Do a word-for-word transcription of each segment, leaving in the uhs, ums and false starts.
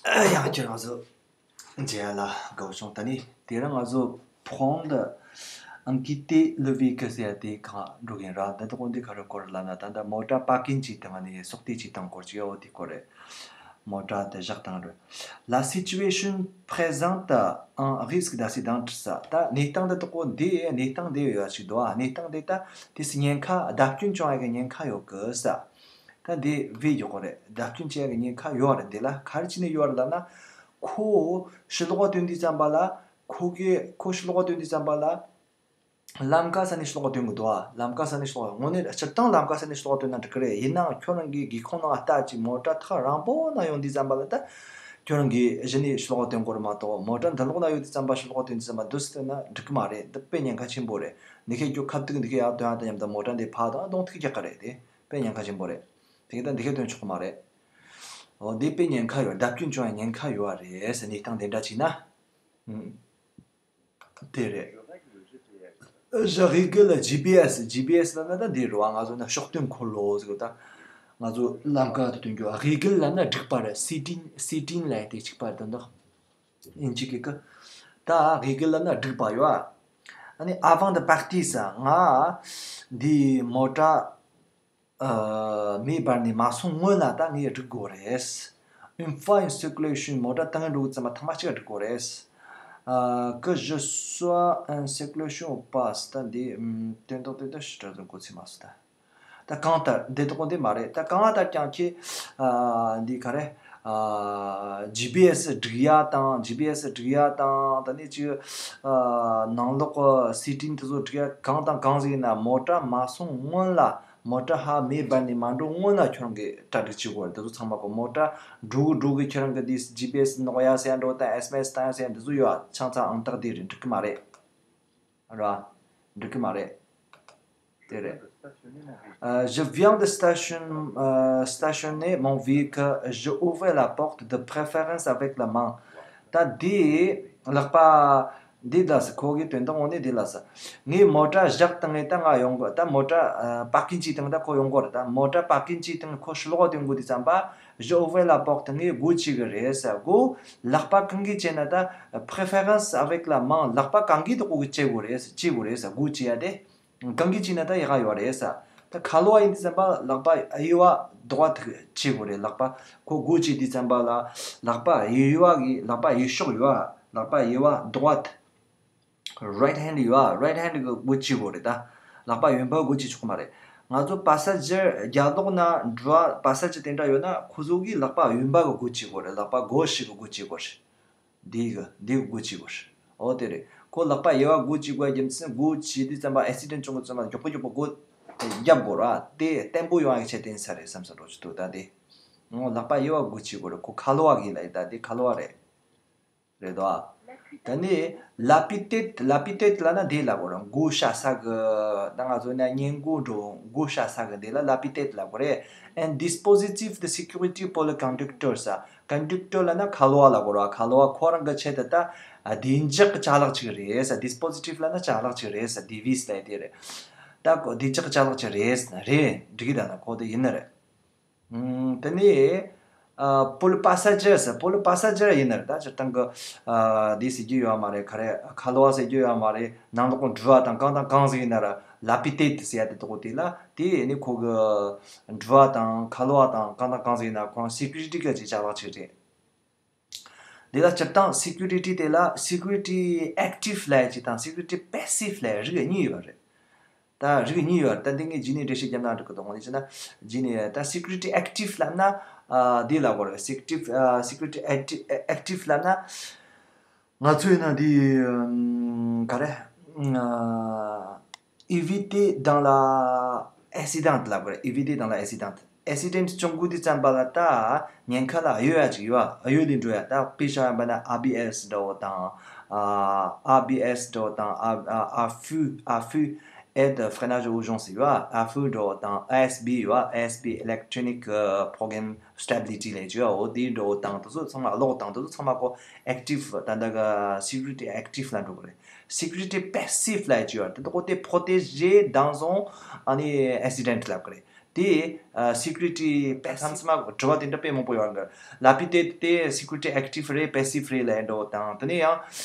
ཡང་བསྐྱར་ང་ཚོ་མཇལ་ཡ་ལ་དགའ་བོ་བྱུང་། ད་ནི་དེ་རིང་ང་ཚོ་prendre un goûter levé ཟེར་ཡ་དེ་གང་འགྲོ་གིན་ར། འདི་དག་འདི་ག་རེ་སྐོར་ལབ་ན། ད་ལྟ་མོ་ཊ་པར་ཀིང་བྱས་བཏང་ནས་སྲོག་གཏད་བྱས་བཏང་སྐོར་ཅིག་ཡོད། དེ་སྐོར་རེད། མོ་ཊ་དེ་བཞག་བཏང་རེད། La situation présente un risque d'accident ཟེར། ད་གནས་སྟངས་འདི་དག་འདི་གནས་སྟངས་འདི་ཡོད་ཅིག་འདུག་ཨ། གནས་སྟངས་འདི་ད་དེ་སུ་ཉེན་ཁ་བརྡབ་སྐྱོན་བྱུང་ཡ་གི་ཉེན་ཁ་ཡོད་གི་ཟེར། ད་འདི་བེད་ཡོད་གི་རེད། བརྡབ་སྐྱོན་བྱེད་ཡ་གི་ཉེན་ཁ་ཡོད་རེད། འདི་ལ་ག་རེ་བྱས་ནས་ཡོད་རེད་ལབ་ན། ཁོ་ཕྱི་ལོགས་བཏོན་དུས་ཙམ་པ་ལ། ཁོ་གི་ཁོ་ཕྱི་ལོགས་བཏོན་དུས་ཙམ་པ་ལ། ལམ་ཀ་ས་ནས་ཕྱི་ལོགས་བཏོན་གི་འདུག་ཨ། ལམ་ཀ་ས་ནས་ཕྱི་ལོགས། དངོས་གནས་སྤྱིར་བཏང་ལམ་ཀ་ས་ནས་ཕྱི་ལོགས་བཏོན་ན་འགྲིག་གི་རེད། ཡིན་ནའང་ཁྱོད་རང་གི་སྒེའུ་ཁུང་ནང་ལྟ་ཅིག་མོ་ཊ་ཐག་རིང་པོ་ན་ཡོང་དུས་ཙམ་པ་ལ། ད་ཁྱོད་རང་གིས་གཞི་ནས་ཕྱི་ལོགས་བཏོན་དགོས་རེད་མ་གཏོགས། མོ་ཊ་མདུན་ལོགས་ན་ཡོད་དུས་ཙམ་པ་ཕྱི་ལོགས་བཏོན་དུས་ཙམ་པ་འདུག་སེ་བཏོན་ན་འགྲིག་གི་མ་རེད། འདི་དཔེ་ཉེན་ཁ་ཆེན་པོ་རེད། འདི་གས་ཁྱོད་ཁ་ཐུག་འདི་གས་ཡར་བཏོན་ཡ་དང་མཉམ་དུ་མོ་ཊ་འདི་ཕར་དང་གདོང་ཐུག་རྒྱག་གི་རེད། དེ་དཔེ་ཉེན་ཁ་ཆེན་པོ་རེད། དེ་གས་ད་འདི་གས་བཏོན་ཆོག་གི་མ་རེད། འོ་འདི་དཔེ་ཉེན་ཁ་ཡོད། བརྡབ་སྐྱོན་བྱུང་ཡ་ཉེན་ཁ་ཡོད་རེད་ཟེར། གནས་སྟངས་དེ་འདྲ་བྱས་ན། ཨུམ། དེ་རེད། Je régule le G P S, G P S ལབ་ན་ད་འདི་རེད་བ། ང་ཚོ་ན་ཕྱོགས་སྟོན་འཁོར་ལོ་ཟེར་གོ། ད་ང་ཚོ་ལམ་ཀ་དེ་སྟོན་རྒྱུ། régule ལབ་ན་སྒྲིག་པ་རེད། setting, setting ལབ་དེ་གཅིག་པ་རེད། ད་འདི་ཨིན་ཇི་གི་ཀ། ད་régule ལབ་ན་སྒྲིག་པ་ཡོད། ཨ་ནི་avant de partir ཟེར། ང་འདི་མོ་ཊ་ཨ། མེ་འབར་ནས་མ་སོང་སྔོན་ལ་ད་ངས་སྒྲིག་དགོས་རེད། Une fois en circulation མོ་ཊ་བཏང་འགྲོ་ཙམ་པ་ཐེངས་མ་གཅིག་སྒྲིག་དགོས་རེད། ཨ། Que je sois en circulation ou pas ད་འདི་ཨམ། དོན་དག་དེ་ད་ཞིབ་ཕྲ་ཙམ་གོ་ཚོད་མ་སོང་ད། ད་གང་ལྟར་འདི་དག་འདི་མ་རེད། ད་གང་ལྟར་ཀྱང་ཁྱེད། ཨ། འདི་ག་རེ། ཨ། G P S སྒྲིག་ཡ་དང་། G P S སྒྲིག་ཡ་དང་། ད་ནི་ཅིག་ཨ། ནང་ལོགས་ཀྱི་setting དེ་ཚོ་སྒྲིག་ཡ་གང་དང་གང་ཟིག་ཡིན་ན། མོ་ཊ་མ་སོང་སྔོན་ལ། མོ་ཊ་ཧ་མེ་འབར་ནས་མ་འགྲོ་སྔོན་ལ་ཁྱོད་རང་གིས་གྲ་སྒྲིག་བྱེད་དགོས་རེད། དེ་ཚོ་ཚང་མ་ཁོ་མོ་ཊ་འགྲོ་གི་འགྲོ་གི་ཁྱོད་རང་གི་དེ་G P S ནོར་ཡ་ཟེར་ཡ་འགྲོ་དང་S M S བཏང་ཡ་ཟེར་ཡ་འདི་ཚོ་ཡོད་ཨ། ཆང་ཚ་ཨང་རྟགས་དེ་རེད། འགྲིག་གི་མ་རེད། ར། འགྲིག་གི་མ་རེད། དེ་རེད། Euh, je viens de station, euh, stationner mon véhicule, je ouvre la porte de préférence avec la main. ད་འདི་ལག་པ་འདི་ལ་ཟེར། ཁོ་གི་དོན་དག་དངོས་གནས་འདི་ལ་ཟེར། ངས་མོ་ཊ་བཞག་བཏང་ངས་ད་ང་ཡོང་གི། ད་མོ་ཊ་ཨ། པར་ཀིང་བྱས་བཏང་། ད་ཁོ་ཡོང་གི་རེད། ད་མོ་ཊ་པར་ཀིང་བྱས་བཏང་། ཁོ་ཕྱི་ལོགས་བཏོན་དགོས་དུས་ཙམ་པ། Je ouvre la porte ངས་སྒོ་ཕྱེ་གི་རེད་ཟེར། སྒོ་ལག་པ་གང་གིས་ཕྱེ་ན། ད་préférence avec la main ལག་པ་གང་གིས་ད་སྒོ་གི་ཕྱེ་དགོས་རེད་ཟེར། ཕྱེ་དགོས་རེད་ཟེར། སྒོ་ཕྱེ་ཡ་དེ་གང་གིས་ཕྱེ་ན་ད་ཡག་ག་ཡོད་རེད་ཟེར། ད་ཁ་ལོ་བ་ཡིན་དུས་ཙམ་པ་ལག་པ་གཡས་པ་droite ཕྱེ་དགོས་རེད། ལག་པ་ཁོ་སྒོ་ཕྱེ་དུས་ཙམ་པ་ལ་ལག་པ་གཡས་པ་གི་ལག་པ་གཡས་ཕྱོགས་ཡོད་ཨ། ལག་པ་གཡས་པ་droite right hand ཡོད་ཨ། right hand གི་སྒོ་ཕྱེ་དགོས་རེད། ད་ལག་པ་གཡོན་པ་སྒོ་ཕྱེ་ཆོག་གི་མ་རེད། ང་ཚོ་passager རྒྱབ་ལོགས་ན་འགྲོ་བ་passager དེ་འདྲ་ཡོད་ན་ཁོ་ཚོ་གིས་ལག་པ་གཡོན་པ་གི་སྒོ་ཕྱེ་དགོས་རེད། ལག་པ་gauche གི་སྒོ་ཕྱེ་དགོས་རེད། འདི་གི་འདི་གི་སྒོ་ཕྱེ་དགོས་རེད། འོ་དེ་རེད། ཁོ་ལག་པ་གཡས་པ་སྒོ་ཕྱེ་དགོས་རྒྱུ་མཚན། སྒོ་ཕྱེ་དུས་ཙམ་པ་accident བྱུང་གི་ཙམ་པ་མགྱོགས་པོ་མགྱོགས་པོ་སྒོ་རྒྱབ་དགོས་རེད་ཨ། དེ་བརྟན་པོ་ཡོང་ཡག་ཆེད་དོན་ས་རེད་བསམ་ས་འགྲོ་ཆུ་ཐུག་ད་དེ། ཨོ་ལག་པ་གཡས་པ་སྒོ་ཕྱེ་དགོས་རེད། ཁོ་ཁ་ལོ་བ་གི་ལ་ཡི་ད་དེ་ཁ་ལོ་བ་རེད། རེད་དོ། ད་ནི་lapide lapide ལབ་ན་དེ་ལབ་དགོས་རེད། མགོ་བཤའ་ས་གི། ད་ང་ཚོ་ན་སྔས་མགོ་འགྲོ། མགོ་བཤའ་ས་གི་དེ་ལ་lapide ལབ་དགོས་རེད། Un dispositif de sécurité pour le conducteur ཟེར། conducteur ལབ་ན་ཁ་ལོ་བ་ལབ་དགོས་རེད། ཁ་ལོ་བ་ཁོ་རང་གི་ཆེད་དུ་ད་བདེ་འཇགས་ཀྱི་ཅ་ལག་ཅིག་རེད་ཟེར། dispositif ལབ་ན་ཅ་ལག་ཅིག་རེད་ཟེར། device ལབ་དེ་རེད། ད་ཁོ་བདེ་འཇགས་ཀྱི་ཅ་ལག་ཅིག་རེད་ཟེར། རེད། འགྲིག་གི། ད་ན་ཁོ་དེ་ཡིན་ནི་རེད། ཨུམ། དེ་ནས་ཨ། pour le passager ཟེར། pour le passager ཡིན་ནི་རེད། ད་སྤྱིར་བཏང་གི་ཨ། འདི་ཟེར་རྒྱུ་ཡོད་མ་རེད། ག་རེ་ཁ་ལོ་བ་ཟེར་རྒྱུ་ཡོད་མ་རེད། ནང་ལོགས་ཀྱི་འགྲུལ་བ་དང་གང་དང་གང་ཟིག་ཡིན་ན་ར་lapide ཟེར་ཡ་དེ་དག་དེ་ལ་དེ་ནི་ཁོ་གི་འགྲུལ་བ་དང་ཁ་ལོ་བ་དང་གང་དང་གང་ཟིག་ཡིན་ན་ཁོ་རང་sécurité གི་ཅིག་ཅ་ལག་ཅིག་རེད། འདི་ལ་སྤྱིར་བཏང་sécurité དེ་ལ་sécurité active ལབ་ཡ་ཅིག་དང་sécurité passive ལབ་ཡ་རིགས་གཉིས་ཡོད་རེད། ད་རིགས་གཉིས་ཡོད་རེད། ད་འདི་ངས་རྗེས་ནས་འགྲེལ་བཤད་བརྒྱབ་ན་འགྲིག་གི་འདུག་དངོས་གནས་བྱས་ན་རྗེས་ནས། ད་sécurité active ལབ་ན་ཨ། འདི་ལབ་དགོས་རེད། sécurité ཨ། sécurité active active ལབ་ན་ང་ཚོ་ཡིན་ན་འདི་ཨམ། ག་རེ་ཨ། éviter dans la accident ལབ་དགོས་རེད། éviter dans la accident accident བྱུང་དགོས་དུས་ཙམ་པ་ལ་ད་ཉེན་ཁ་ལ་གཡོལ་ཡ་ཅིག་ཡོད་ཨ། གཡོལ་ལས་འགྲོ་ཡ། ད་དཔེ་བཞག་པ་ན་A B S འདྲ་བོ་དང་ཨ། A B S འདྲ་བོ་དང་ཨ། ཨ། ཨ་ཕུ་ཨ་ཕུ aide freinage à urgence ཡོད་ཨ། ཨ་ཕུ་འདྲ་བོ་དང་A S B ཡོད་ཨ། A S B electronic program stability ལས་ཅིག་ཡོད་ཨ། འོ་དེ་འདྲ་བོ་དང་དེ་ཚོ་ཚང་མ་གློག་དང་དེ་ཚོ་ཚང་མ་ཁོ་active ད་ལྟ་གི་sécurité active ལ་འགྲོ་གི་རེད། sécurité passive ལ་ཅིག་ཡོད་ཨ། དེ་ཚོ་དེ་protégé dans un ཨ་ནི་accident ལབ་གི་རེད། དེ་ཨ་security passive མཚམས་མཚམས་དྲི་བ་དེ་འདྲ་དཔེ་མང་པོ་ཡོད་རེད། ལ་པི་ཏེ་དེ་security active རེད་passive རེད་ལབ་འགྲོ་དང་། དེ་ནས་ཡང་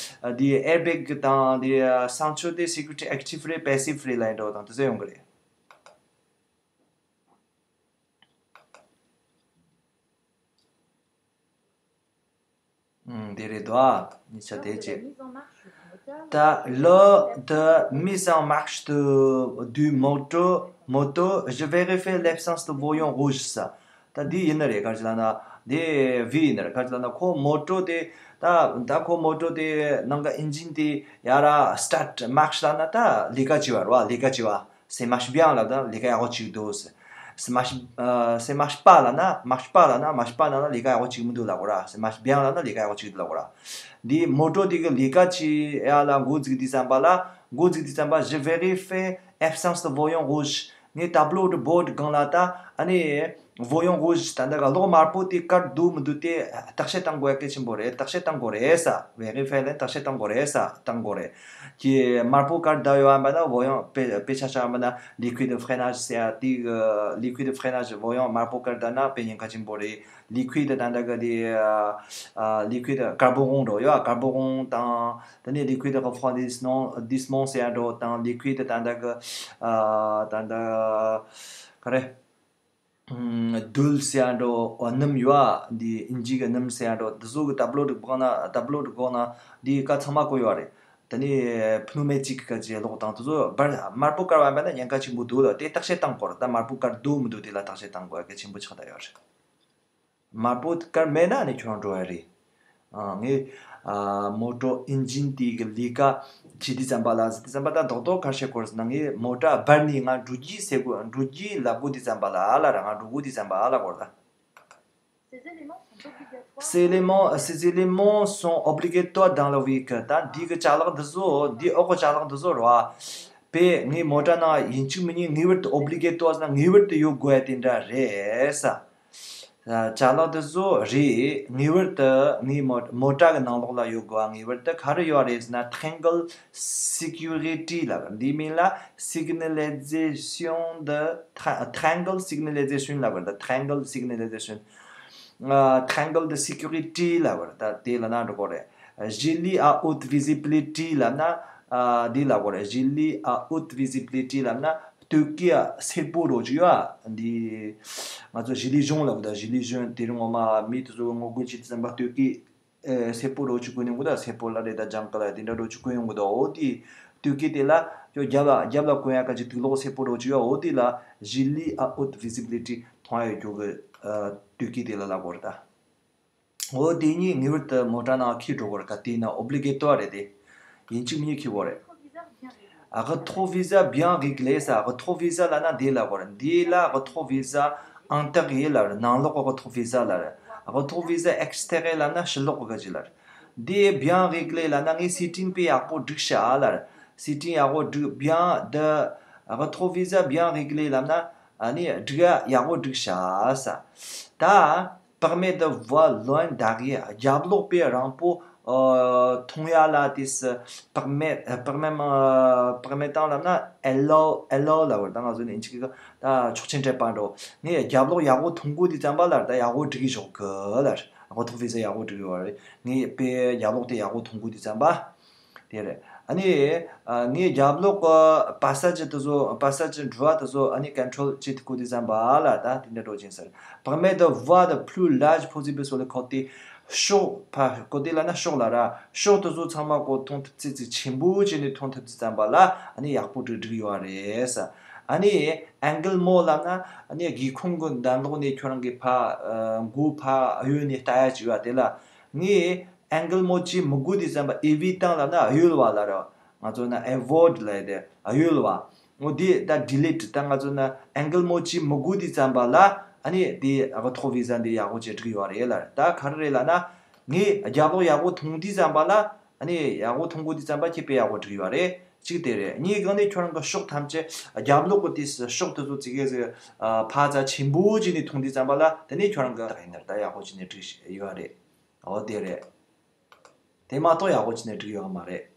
ཨ་དེ་airbag དང་དེ་ཨ་གསང་སྤྱོད་དེ་security active རེད passive རེད་ལབ་འགྲོ་དང་། དེ་ཚོ་ཡོང་གི་རེད། ཨུམ། དེ་རེད་དོ། ཨ་ཉིས་ཆ་དེ་བྱས། Lors de la mise en marche du moteur, moto, je vérifie l'absence de voyant rouge ས། ད་འདི་ཡིན་ནི་རེད། ག་རེ་ལབ་ན་འདི་V ཡིན་ནི་རེད། ག་རེ་ལབ་ན་ཁོ་མོ་ཊ་དེ་ད་ད་ཁོ་མོ་ཊ་དེ་ནང་གི་ཨིན་ཇིན་དེ་ཡར་start marche ལབ་ན་ད་ལས་ཀ་བྱེད་པ་རེད་བ། ལས་ཀ་བྱེད་པ། C'est marche bien ལབ་ན་ལས་ཀ་ཡག་པོ་བྱེད་ཀྱི་འདུག C'est marche ཨ། C'est marche pas ལབ་ན། marche pas ལབ་ན། marche pas ལབ་ན་ལས་ཀ་ཡག་པོ་བྱེད་ཀྱི་མི་འདུག་ལབ་དགོས་ར། C'est marche bien ལབ་ན་ལས་ཀ་ཡག་པོ་བྱེད་ཀྱི་འདུག་ལབ་དགོས་ར། འདི་མོ་ཊ་འདི་གི་ལས་ཀ་བྱེད་ཡ་ལ་འགོ་འཛུགས་དུས་ཙམ་པ་ལ། འགོ་འཛུགས་དུས་ཙམ་པ། Je vérifie absence de voyant rouge. ངས་tableau de bord སྒང་ལ་ད་ཨ་ནི་voyant rouge ད་ལྟ་ག་གློག་དམར་པོ་དེ་དཀར་འདུག་མི་འདུག་དེ་བརྟག་དཔྱད་གཏང་དགོས་ཡ་གལ་ཆེན་པོ་རེད། བརྟག་དཔྱད་གཏང་དགོས་རེད་ས། vérifier ལ་བརྟག་དཔྱད་གཏང་དགོས་རེད་ས། གཏང་དགོས་རེད། ཀྱི་དམར་པོ་དཀར་བརྡབས་ཡོད་པ་ན་voyant དཔེ་དཔེ་ཆ་བཞག་པ་ན་liquide freinage ཟེར་ཡ་དེ་གི་liquide freinage voyant དམར་པོ་དཀར་བརྡབས་ན་དཔེ་ཉེན་ཁ་ཆེན་པོ་རེད། liquide ད་ལྟ་གི་དེ་ཨ་liquide carburant འགྲོ་ཡོད། carburant དང་དེ་ནས་liquide refroidissement ཟེར་ཡ་འགྲོ་དང་། liquide ད་ལྟ་གི་ཨ་ད་ལྟ་ག་རེ། ཨུམ། རྡུལ་ཟེར་ཡ་འགྲོ། ཨ་སྣུམ་ཡོད་ཨ། འདི་ཨིན་ཇི་གི་སྣུམ་ཟེར་ཡ་འགྲོ། འདི་ཚོ་གི་tableau སྒང་ན་tableau སྒང་ན་འདི་ཀ་ཚང་མ་བཀོད་ཡོད་རེད། དེ་ནས་pneumatique གི་ཅེས་ལོག་དང་དེ་ཚོ་བར་དམར་པོ་དཀར་བ་མེད་ན་ཉེན་ཁ་ཆེན་པོ་འདུག་ལ། དེ་བརྟག་དཔྱད་གཏང་དགོས་རེད། ད་དམར་པོ་དཀར་འདུག་མི་འདུག་དེ་ལ་བརྟག་དཔྱད་གཏང་དགོས་གལ་ཆེན་པོ་ཆགས་བསྡད་ཡོད་རེད། དམར་པོ་དཀར་མེད་ན་ནི་ཁྱོད་རང་འགྲོ་ཡ་རེད། ཨ་ངས་ཨ་མོ་ཊ་ཨིན་ཇིན་དེ་གི་ལས་ཀ་བྱེད་དུས་ཙམ་པ་ལ་ཟེར་དུས་ཙམ་པ་ད་རྡོག་རྡོག་ཁ་ཤས་སྐོར་ཟེར་ན། ངས་མོ་ཊ་སྦར་ནས་ང་འགྲོ་རྒྱུ་ཟེར་དགོས། འགྲོ་རྒྱུ་ལབ་དགོས་དུས་ཙམ་པ་ལ་ཨ་ལ་ར། ང་འགྲོ་དགོས་དུས་ཙམ་པ་ཨ་ལ་སྐོར་ད། Ces éléments sont obligatoires. Ces éléments, ces éléments sont obligatoires dans le véhicule. ད་འདི་གི་ཅ་ལག་འདི་ཚོ་འདི་འོག་གི་ཅ་ལག་འདི་ཚོ་ར་བ། དཔེ་ངའི་མོ་ཊ་ནང་ཡིན་གཅིག་མིན་གཉིས་ངེས་པར་དུ་obligatoires ན་ངེས་པར་དུ་ཡོད་དགོས་ཡ་དེ་འདྲ་རེད་ས། ཅ་ལག་དེ་ཚོ་རེད། ངེས་པར་དུ་ངའི་མོ་མོ་ཊ་གི་ནང་ལོགས་ལ་ཡོད་དགོས་པ། ངེས་པར་དུ་ག་རེ་ཡོད་རེད་ཟེར་ན། triangle sécurité ལབ། འདིའི་མིང་ལ་signalisation de tri- triangle signalisation ལབ་རེད། ད་triangle signalisation ཨ། triangle de sécurité ལབ་རེད། ད་དེ་ལབ་ན་འགྲོ་གི་རེད། gilet à haute visibilité ལབ་ན་ཨ་འདི་ལབ་དགོས་རེད། gilet à haute visibilité ལབ་ན་སྟོད་གོས་སེར་པོ་རོ་ཅིག་ཡོད་ཨ། འདི་ང་ཚོ་gilet jaune ལབ་གི་འདུག gilet jaune དེ་རིང་ངོ་མ་མི་དེ་ཚོ་ངོ་རྒོལ་བྱེད་དུས་ཙམ་པ་སྟོད་གོས་ཨེ་སེར་པོ་རོ་ཅིག་གོན་ཡོང་གི་འདུག་སེར་པོ་ལ་རེད། ད་ལྗང་ཁུ་ལ་དེ་འདྲ་རོ་ཅིག་གོན་ཡོང་གི་འདུག་འོ་དེ་སྟོད་གོས་དེ་ལ་ཡོ་རྒྱབ་ལ་རྒྱབ་ལ་གོན་ཡ་ག་ཅིག་དུག་ལོག་སེར་པོ་རོ་ཅིག་ཡོད། འོ་དེ་ལ་gilet à haute visibilité མཐོང་ཡ་ཡོད་རྒྱུ་གི་ཨ་སྟོད་གོས་དེ་ལ་ལབ་དགོས་རེད་ད། འོ་དེ་གཉིས་ངེས་པར་དུ་མོ་ཊ་ནང་འཁྱེར་འགྲོ་དགོས་རེད། ག་དེ་ན་obligatoires རེད་དེ། ཡིན་གཅིག་མིན་གཉིས་འཁྱེར་དགོས་རེད། Rétroviseur bien réglé ས། Rétroviseur ལབ་ན་འདི་ལབ་དགོས་རེད། འདི་ལ་rétroviseur intérieur ལབ་རེད། ནང་ལོགས་ཀྱི་rétroviseur ལབ་རེད། Rétroviseur extérieur ལབ་ན་ཕྱི་ལོགས་ཀྱི་ག་ཅིག་ལབ་རེད། འདི་bien réglé ལབ་ན་ངའི་seating དཔེ་ཡག་པོ་བསྒྲིགས་ཤག་ལབ་རེད། seating ཡག་པོ་བསྒྲིགས། bien de rétroviseur bien réglé ལབ་ན་ཨ་ནི་བསྒྲིགས་ཡ་ཡག་པོ་བསྒྲིགས་ཤག་ས། ད་permet de voir loin derrière རྒྱབ་ལོགས་དཔེ་རིང་པོ་ཨ་མཐོང་ཡ་ལ་དེ་སི་permet permet ཨ་permettant ལབ་ན་allow allow ལབ་པ་རེད། ད་ང་ཚོ་ནི་ཨིན་ཇི་གི་ད་ཆོག་མཆན་སྤྲད་པ་འགྲོ། ངས་རྒྱབ་ལོགས་ཡག་པོ་མཐོང་དགོས་དུས་ཙམ་པ་ལ་ད་ཡག་པོ་སྒྲིག་གི་ཞོག་གི་ལ་rétroviseur ཡག་པོ་སྒྲིག་ཡོད་རེད། ངས་དཔེ་རྒྱབ་ལོགས་དེ་ཡག་པོ་མཐོང་དགོས་དུས་ཙམ་པ། དེ་རེད། ཨ་ནི་ཨ་ངའི་རྒྱབ་ལོགས་ཀྱི་passage དེ་ཚོ་passage འགྲུལ་བ་དེ་ཚོ་ཨ་ནི་control བྱེད་དགོས་དུས་ཙམ་པ་ལ་ད་དེ་འདྲ་འགྲོ་ཅིང་ཟེར། Permet de voir de plus large possible sur le côté ཕྱོགས་ཕ་côté ལབ་ན་ཕྱོགས་ལ་ར། ཕྱོགས་དེ་ཚོ་ཚང་མ་ཀོ་མཐོང་ཐུབ་ཚད་ཅིག་ཆེན་པོ་བྱས་ནས་མཐོང་ཐུབ་དུས་ཙམ་པ་ལ་ཨ་ནི་ཡག་པོ་སྒྲིག་སྒྲིག་ཡོད་རེད་ས། ཨ་ནི་angle mort ལབ་ན་ཨ་ནི་སྒེའུ་ཁུང་གི་མདའ་ལོགས་ནས་ཁྱོད་རང་གི་ཕ་ཨ་མགོ་ཕ་གཡོན་ནས་ལྟ་ཡ་ཅིག་ཡོད་དེ་ལ་ངས་angle mort བྱེད་མི་དགོས་དུས་ཙམ་པ་évitant ལབ་ན་གཡོལ་བ་ལ་ར། ང་ཚོ་ན་avoid ལབ་དེ་གཡོལ་བ། འོ་དེ་ད་delete ད་ང་ཚོ་ན་angle mort བྱེད་མི་དགོས་དུས་ཙམ་པ་ལ་ཨ་ནི་དེ་ཨ་ག་ཐོག་བི་ཟ་འདི་ཡག་པོ་བྱས་སྒྲིག་ཡོད་རེད་ལ། ད་ག་རེ་རེད་ལབ་ན་ངས་རྒྱབ་ལོགས་ཡག་པོ་མཐོང་དུས་ཙམ་པ་ལ་ཨ་ནི་ཡག་པོ་མཐོང་དགོས་དུས་ཙམ་པ་ཁྱེད་དཔེ་ཡག་པོ་སྒྲིག་ཡོད་རེད། གཅིག་དེ་རེད། གཉིས་གང་ནས་ཁྱོད་རང་གི་ཕྱོགས་ཐམས་ཅད་རྒྱབ་ལོགས་གི་དེ་ཕྱོགས་དེ་ཚོ་ཅིག་གེ་ཟིག་ཕ་ཙ་ཆེན་པོ་བྱས་ནས་མཐོང་དུས་ཙམ་པ་ལ་དེ་ནས་ཁྱོད་རང་གི་ད་ཡིན་ནར་ད་ཡག་པོ་བྱས་ནས་སྒྲིག་ཡོད་རེད། འོ་དེ་རེད། དེ་མ་གཏོགས་ཡག་པོ་བྱས་ནས་སྒྲིག་ཡོད་མ་རེད།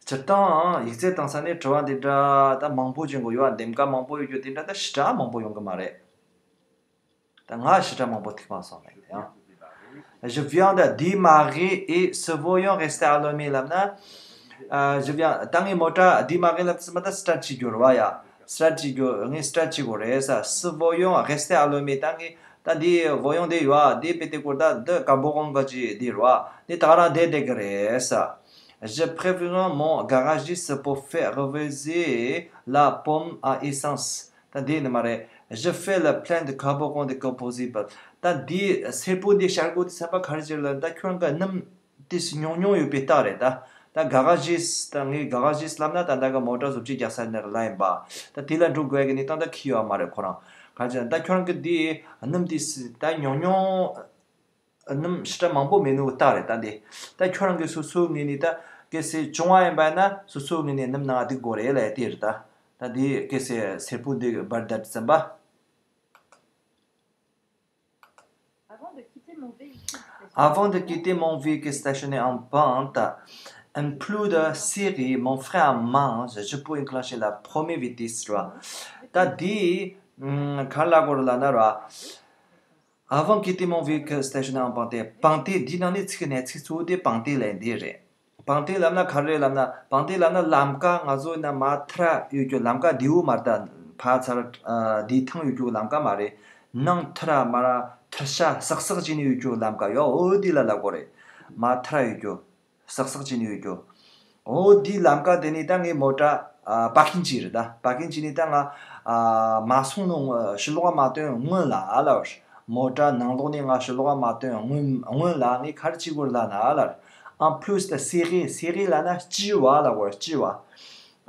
སྤྱིར་བཏང་ཡིག་ཚད་བཏང་ས་ནས་དྲི་བ་འདི་འདྲ་ད་མང་པོ་ཅིག་གོ་ཡོད། འདེམས་ཀ་མང་པོ་ཡོད་རྒྱུ་དེ་འདྲ་ད་ཞེ་དྲག་མང་པོ་ཡོང་གི་མ་རེད། ད་ང་ཞེ་དྲག་མང་པོ་ཐིག་མ་སོང་ནས་ཡང་། Je viens de démarrer et ce voyant rester allumé ལབ་ན། ཨ། Je viens ད་ངས་མོ་ཊ་démarrer ལབ་ཙམ་པ་ད་start བྱེད་རྒྱུ་རེད་བ་ཡ། Start བྱེད་རྒྱུ་ངས་start བྱེད་དགོས་རེད་ས། Ce voyant rester allumé ད་ངས་ད་འདི་voyant འདི་ཡོད་ཨ། འདི་དཔེ་དེ་སྐོར་ད་འདི་carburant ག་ཅི་འདི་རེད་བ། འདི་ད་རང་བསྡད་བསྡད་གི་རེད་ས། Je préviens mon garagiste pour faire reviser la pompe à essence. ད་འདི་ནི་མ་རེད། Je fais le plein de carburant de combustible. ད་འདི་སེར་པོ་འདི་ཤར་དགོས་དུས་ཙམ་པ་ག་རེ་བྱེད་ལབ་ན་ད་ཁྱོད་རང་གི་སྣུམ་ཏིས་ཉུང་ཉུང་ཡོད་པའི་རྟགས་རེད་ད། ད་garagiste ད་ངའི་garagiste ལབ་ན་ད་ད་ག་མོ་ཊ་བཟོ་བཅོས་རྒྱག་ས་ནས་ར་ལ་ཡིན་པ། ད་དེ་ལ་འགྲོ་དགོས་ཀྱི་ནི་ད་ད་ཁི་ཡོད་མ་རེད་ཁོ་རང་། ག་རེ་བྱེད་ད་ཁྱོད་རང་གི་འདི་སྣུམ་ཏིས་ད་ཉུང་ཉུང་སྣུམ་ཞེ་དྲག་མང་པོ་མེད་ནོ་རྟགས་རེད་ད་འདི། ད་ཁྱོད་རང་གི་སོ་སོའི་ངོས་ནས་ད་གལ་སྲིད་བྱུང་བ་ཡིན་པ་ཡིན་ན་སོ་སོའི་ངོས་ནས་སྣུམ་ནང་སྡུག་དགོས་རེད་ལབ་ཡ་དེ་རེད་ད། ད་འདི་གལ་སྲིད་སེར་པོ་འདི་འབར་བསྡད་ཙམ་པ། Avant de quitter mon véhicule stationné Avant de quitter mon véhicule stationné en pente, un plus de serrer mon frein à main, je peux enclencher la première vitesse, tu vois. ད་འདི་ཨམ་ག་རེ་ལབ་དགོས་རེད་ལབ་ན་ར། Avant quitter mon véhicule stationné en pente, pente འདི་ནང་ནས་ཚིག་ནས་ཚིག་གཙོ་བོ་དེ་pente ལབ་འདི་རེད། Pente ལབ་ན་ག་རེ་ལབ་ན། pente ལབ་ན་ལམ་ཀ་ང་ཚོ་ན་མ་ཐར་ཡོད་རྒྱུ་ལམ་ཀ་བདེ་བོ་མ་རེད་ད། ཕ་ཚར་བདེ་ཐང་ཡོད་རྒྱུ་ལམ་ཀ་མ་རེད། ནང་ཐར་མ་ར་ཐར་ཤ་སག་སག་བྱས་ནས་ཡོད་རྒྱུ་ལམ་ཀ་ཡོད། འོ་དེ་ལ་ལབ་དགོས་རེད། མ་ཐར་ཡོད་རྒྱུ། སག་སག་བྱས་ནས་ཡོད་རྒྱུ། འོ་དེའི་ལམ་ཀ་དེ་ནས་ད་ངའི་མོ་ཊ་ཨ་པར་ཀིང་བྱས་རེད་ད། པར་ཀིང་བྱས་ནས་ད་ང་ཨ་མ་སོང་ནོ་ཕྱི་ལོགས་མ་ཐོན་སྔོན་ལ་ཨ་ལ། མོ་ཊ་ནང་ལོགས་ནས་ང་ཕྱི་ལོགས་མ་ཐོན་སྔོན་སྔོན་ལ་ངས་ག་རེ་བྱེད་དགོས་ལབ་ན་ཨ་ལ། En plus de serrer, serrer ལབ་ན་དཀྲིས་པ་ལབ་དགོས་རེད། དཀྲིས་པ།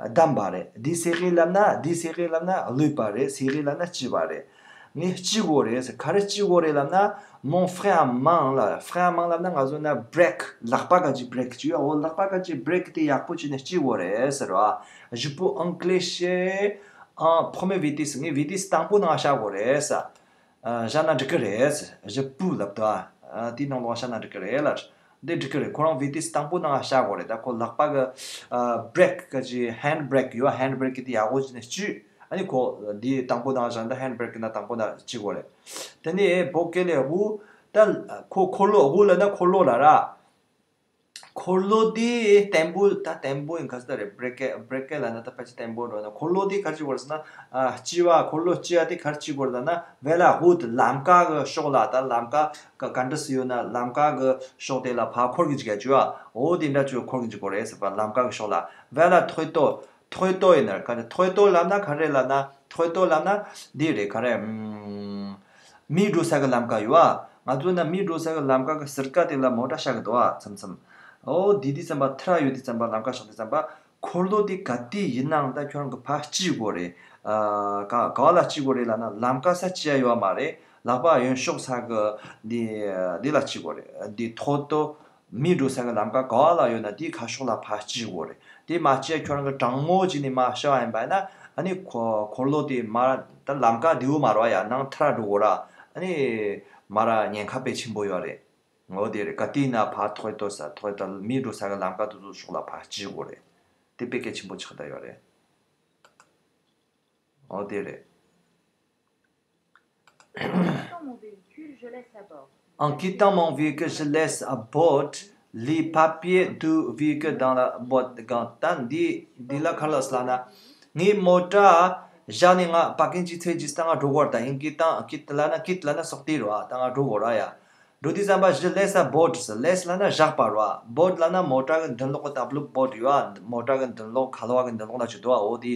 བསྡམས་པ་རེད། De serrer ལབ་ན་de serrer ལབ་ན་གློད་པ་རེད། serrer ལབ་ན་དཀྲིས་པ་རེད། ངས་དཀྲི་དགོས་རེད་ཟེར། ག་རེ་དཀྲི་དགོས་རེད་ལབ་ན། Mon frein à main ལ། Frein à main ལབ་ན་ང་ཚོ་ན་brake ལག་པ་ག་ཅི་brake ཅིག་ཡོད། འོ་ལག་པ་ག་ཅི་brake དེ་ཡག་པོ་བྱས་ནས་དཀྲི་དགོས་རེད་ཟེར་བ། Je peux enclencher en première vitesse ངས་vitesse དང་པོ་ནང་བཞག་དགོས་རེད་ཟེར། ཨ། བཞག་ན་འགྲིག་གི་རེད། Je peux ལབ་དུས་ཨ། དེའི་ནང་ལོགས་བཞག་ན་འགྲིག་གི་རེད་ལ། འདི་འགྲིག་གི་རེད། ཁོ་རང་vitesse དང་པོ་ནང་བཞག་དགོས་རེད། ད་ཁོ་ལག་པ་གི་ཨ་brake ག་ཅི་hand brake ཡོད། hand brake དེ་ཡག་པོ་བྱས་ནས་དཀྲུས། ཨ་ནི་ཁོ་འདི་དང་པོ་ནང་བཞག་ན་ད་hand brake ན་དང་པོ་ན་དཀྲི་དགོས་རེད། དེ་ནས་བོ་ཀེ་ལེ་འུ་ད་ཁོ་འཁོར་ལོ། འུ་ལབ་ན་འཁོར་ལོ་ལ་ར། འཁོར་ལོ་དེ་བརྟན་པོ་ད་བརྟན་པོ་ཡིན་ག་ཚོད་རེད། brake brake ལབ་ན་ད་ཕལ་ཆེར་བརྟན་པོ་འགྲོ་ན། འཁོར་ལོ་དེ་ག་ཅི་དགོས་རེད་ཟེར་ན། ཨ། དཀྲི་བ། འཁོར་ལོ་དཀྲི་བ་དེ་ག་ཅི་དགོས་རེད་ཟེར་ན། Vers la route ལམ་ཀ་གི་ཕྱོགས་ལ། ད་ལམ་ཀ་ག་ག་འདྲ་སེ་ཡོད་ན་ལམ་ཀ་གི་ཕྱོགས་དེ་ལ་ཕར་འཁོར་གི་འཇུག་ག་ཅི་བ། འོ་དེ་འདྲ་ཅིག་འཁོར་གི་འཇུག་དགོས་རེད་ཟེར་བ། ལམ་ཀ་གི་ཕྱོགས་ལ། Vers la droite droite ཡིན་ན་ག་རེ། droite ལབ་ན་ག་རེ་ལབ་ན། droite ལབ་ན་འདི་རེད། ག་རེ། ཨམ། མི་འགྲོ་ས་གི་ལམ་ཀ་ཡོད་ཨ། ང་ཚོ་ན་མི་འགྲོ་ས་གི་ལམ་ཀ་གི་ཟུར་ཀ་དེ་ལ་མོ་ཊ་བཞག་གི་འདུག་ཨ། མཚམས་མཚམས། འོ་དེ་དུས་ཙམ་པ་ཐར་ཡོད་དུས་ཙམ་པ། ལམ་ཀ་བཞག་དུས་ཙམ་པ། འཁོར་ལོ་དེ་ག་དུས་ཡིན་ནའང་ད་ཁྱོད་རང་གི་ཕར་དཀྲི་དགོས་རེད། ཨ། ག་ག་ལ་དཀྲི་དགོས་རེད་ལབ་ན་ལམ་ཀ་ས་དཀྲི་ཡ་ཡོད་མ་རེད། ལག་པ་གཡོན་ཕྱོགས་ས་གི་འདི་འདི་ལ་དཀྲི་དགོས་རེད། འདི་ཐོ་ཏོ། མི་འགྲོ་ས་གི་ལམ་ཀ་ག་བ་ལ་ཡོད་ན་དེའི་ཁ་ཕྱོགས་ལ་ཕར་དཀྲི་དགོས་རེད། དེ་མ་དཀྲིས་ཁྱོད་རང་གི་དྲང་མོ་བྱས་ནས་མར་བཞག་པ་ཡིན་པ་ཡིན་ན། ཨ་ནི་འཁོར་འཁོར་ལོ་དེ་མར་ད་ལམ་ཀ་བདེ་བོ་མ་རེད་ཡ། ནང་ཐར་འགྲོ་དགོས་ར། ཨ་ནི་མར་ཉེན་ཁ་དཔེ་ཆེན་པོ་ཡོད་རེད། འོ་དེ་རེད། ག་དུས་ན་ཕར་ཐོ་ཏོ་ས་ཐོ་ཏོ་མི་འགྲོ་ས་གི་ལམ་ཀ་དེ་ཚོ་ཕྱོགས་ལ་ཕར་དཀྲི་དགོས་རེད། དེ་དཔེ་གལ་ཆེན་པོ་ཆགས་བསྡད་ཡོད་རེད། འོ་དེ་རེད། En quittant mon véhicule, je laisse à bord les papiers du véhicule dans la boîte de gants. ད་འདི་འདི་ལ་ག་རེ་ལབ་སོང་ལབ་ན། ངའི་མོ་ཊ་བཞག་ནས་ང་པར་ཀིང་ཅིག་ཚར་རྗེས་ད་ང་འགྲོ་དགོས་རེད། ད་en quittant ཀིད་ལབ་ན་ཀིད་ལབ་ན་སོག་དེ་རེད་བ། ད་ང་འགྲོ་དགོས་རེད་ཡ། འགྲོ་དུས་ཙམ་པ་je laisse à bord ཟེར། laisse ལབ་ན་བཞག་པ་རེད་བ། bord ལབ་ན་མོ་ཊ་གི་མདུན་ལོགས་གི་tableau bord ཡོད་བ། མོ་ཊ་གི་མདུན་ལོགས་ཁ་ལོ་བ་གི་མདུན་ལོགས་ན་ཅིག་འདུག་བ། འོ་དེ་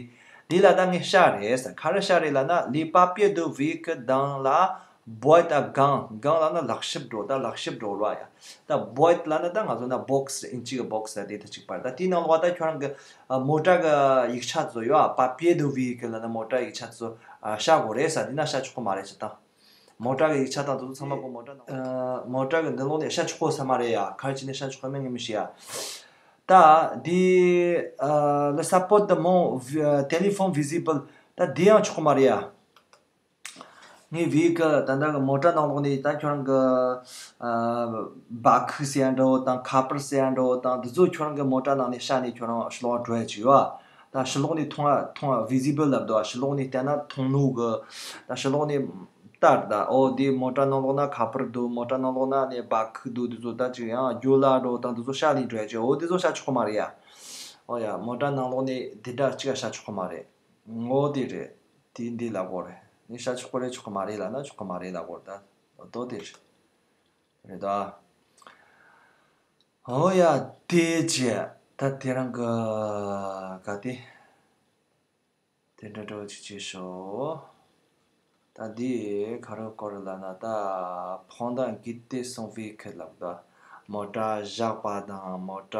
དེ་ལ་ད་ངས་བཞག་རེད་ཟེར། ག་རེ་བཞག་རེད་ལབ་ན། les papiers du véhicule dans la boîte à gants. gants ལབ་ན་ལག་ཕྱིས་སྒྲོ། ད་ལག་ཕྱིས་སྒྲོ་རེད་བ་ཡ། ད་boîte ལབ་ན་ད་ང་ཚོ་ན་box ཨིན་ཇི་གི་box ལ་དེ་ད་གཅིག་པ་རེད། ད་དེའི་ནང་ལོགས་ད་ཁྱོད་རང་གི་ཨ་མོ་ཊ་གི་ཡིག་ཆ་ཚོ་ཡོད་བ། papiers du véhicule ལབ་ན་མོ་ཊ་ཡིག་ཆ་ཚོ་ཨ་བཞག་དགོས་རེད་ཟེར། དེ་ན་བཞག་ཆོག་གི་མ་རེད་ཟེར་ད། མོ་ཊ་གི་ཡིག་ཆ་དང་དེ་ཚོ་ཚང་མ་ཁོ་མོ་ཊ་ནང་། ཨ། མོ་ཊ་གི་མདུན་ལོགས་ནས་བཞག་ཆོག་གོ་ས་མ་རེད་ཡ། ག་རེ་བྱས་ནས་བཞག་ཆོག་གོ་མེད་ངས་མི་ཤེས་ཡ། ད་འདི་ཨ་le support de mon vi- téléphone visible ད་འདི་ཡང་ཆོག་གི་མ་རེད་ཡ། ངའི་བྷི་ཡི་ཀལ་ད་ལྟ་གི་མོ་ཊ་ནང་ལོགས་ནས་ད་ཁྱོད་རང་གི་ཨ་སྦ་ཁུག་ཟེར་ཡ་འདྲ་བོ་དང་ཁ་པར་ཟེར་ཡ་འདྲ་བོ་དང་འདི་ཚོ་ཁྱོད་རང་གི་མོ་ཊ་ནང་ནས་ཤར་ནས་ཁྱོད་རང་ཕྱི་ལོགས་འགྲོ་ཡ་ཅིག་ཡོད་ཨ། ད་ཕྱི་ལོགས་ནས་མཐོང་ཨ་མཐོང་ཨ་བི་ཟི་བལ་ལབ་འདུག་ཨ། ཕྱི་ལོགས་ནས་བལྟས་ན་མཐོང་ནོ་གི། ད་ཕྱི་ལོགས་ནས་ལྟར་ད་ཨོ་དེ་མོ་ཊ་ནང་ལོགས་ན་ཁ་པར་འདུག་མོ་ཊ་ནང་ལོགས་ན་ནས་སྦ་ཁུག་འདུག་འདི་ཚོ་ད་ཅིག་ཡང་རྒྱུ་ལ་འགྲོ་དང་འདི་ཚོ་ཤར་ནས་འགྲོ་ཡ་ཅིག་ཨོ་དེ་ཚོ་ཤར་ཆོག་གི་མ་རེད་ཡ། ཨོ་ཡ་མོ་ཊ་ནང་ལོགས་ནས་དེ་འདྲ་ཅིག་ཤར་ཆོག་གི་མ་རེད། ངོ་དེ་རེད། དེ་འདི་ལ་གོ་རེད། ངས་ཤ་ཆོག་གོ་རེད་ཆོག་གོ་མ་རེད་ལ་ན་ཆོག་གོ་མ་རེད་ལ་གོ་རེད་ད། ལོ་ཏོ་དེ་རེད། རེད་ད། ཨོ་ཡ་དེ་རྗེས་ད་དེ་རང་གི་ག་དེ། དེ་འདྲ་འདྲ་ཅིག་བྱེད་ཤོག་ད་འདི་ག་རེ་སྐོར་ལ་ན་ད་pendant quitter son véhicule ལབ་ད། མོ་ཊ་བཞག་པ་དང་མོ་ཊ་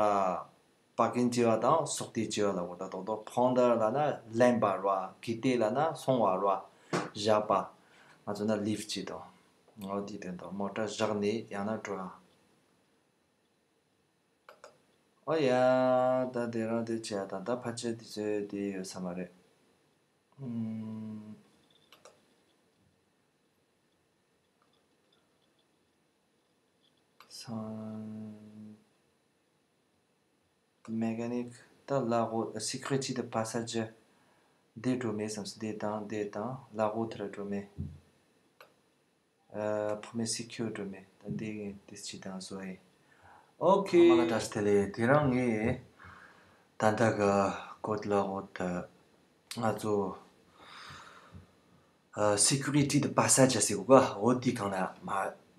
པར་ཀིང་བྱས་པ་དང་སོག་ཏེ་བྱས་པ་ལ་གོ་ད་དོག་དོག pendant ལ་ན་ལེན་པ་ར་ཀི་ཏེ་ལ་ན་སོང་བ་ར་བཞག་པ། ང་ཚོ་ན་ལིབ་བྱེད་དང་། ངོ་དེ་དོན་དང་མོ་ཊ་བཞག་ནས་ཡང་ན་འགྲོ་ཡ། ཨོ་ཡ། ད་དེ་རང་དེ་བྱས་ད་ད་ཕལ་ཆེར་དེ་ཚོས་དེ་ཡོད་ས་མ་རེད། ཨུམ། སང་། མེ་ཀ་ནིག་ད་ལ་གོ་sécurité de passage འདི་འགྲོ་མེད་བསམ་སོང་འདི་དང་འདི་དང་ལ་གོ་དེར་འགྲོ་མེད། ཨ། ཕོ་མེ་སི་ཁྱོད་འགྲོ་མེད་ད་འདི་ངས་ཏིས་ཅི་དང་བཟོ་ཡི། ཨོ་ཁེ། ཨ་མ་ལ་བཀྲ་ཤིས་བདེ་ལེགས། དེ་རང་ངས་ད་ལྟ་གི་ཀོད་ལ་འོ་ད་ང་ཚོ་ཨ། sécurité de passage ཟེར་གོ་ག་འོ་དེ་གང་ལ་མ་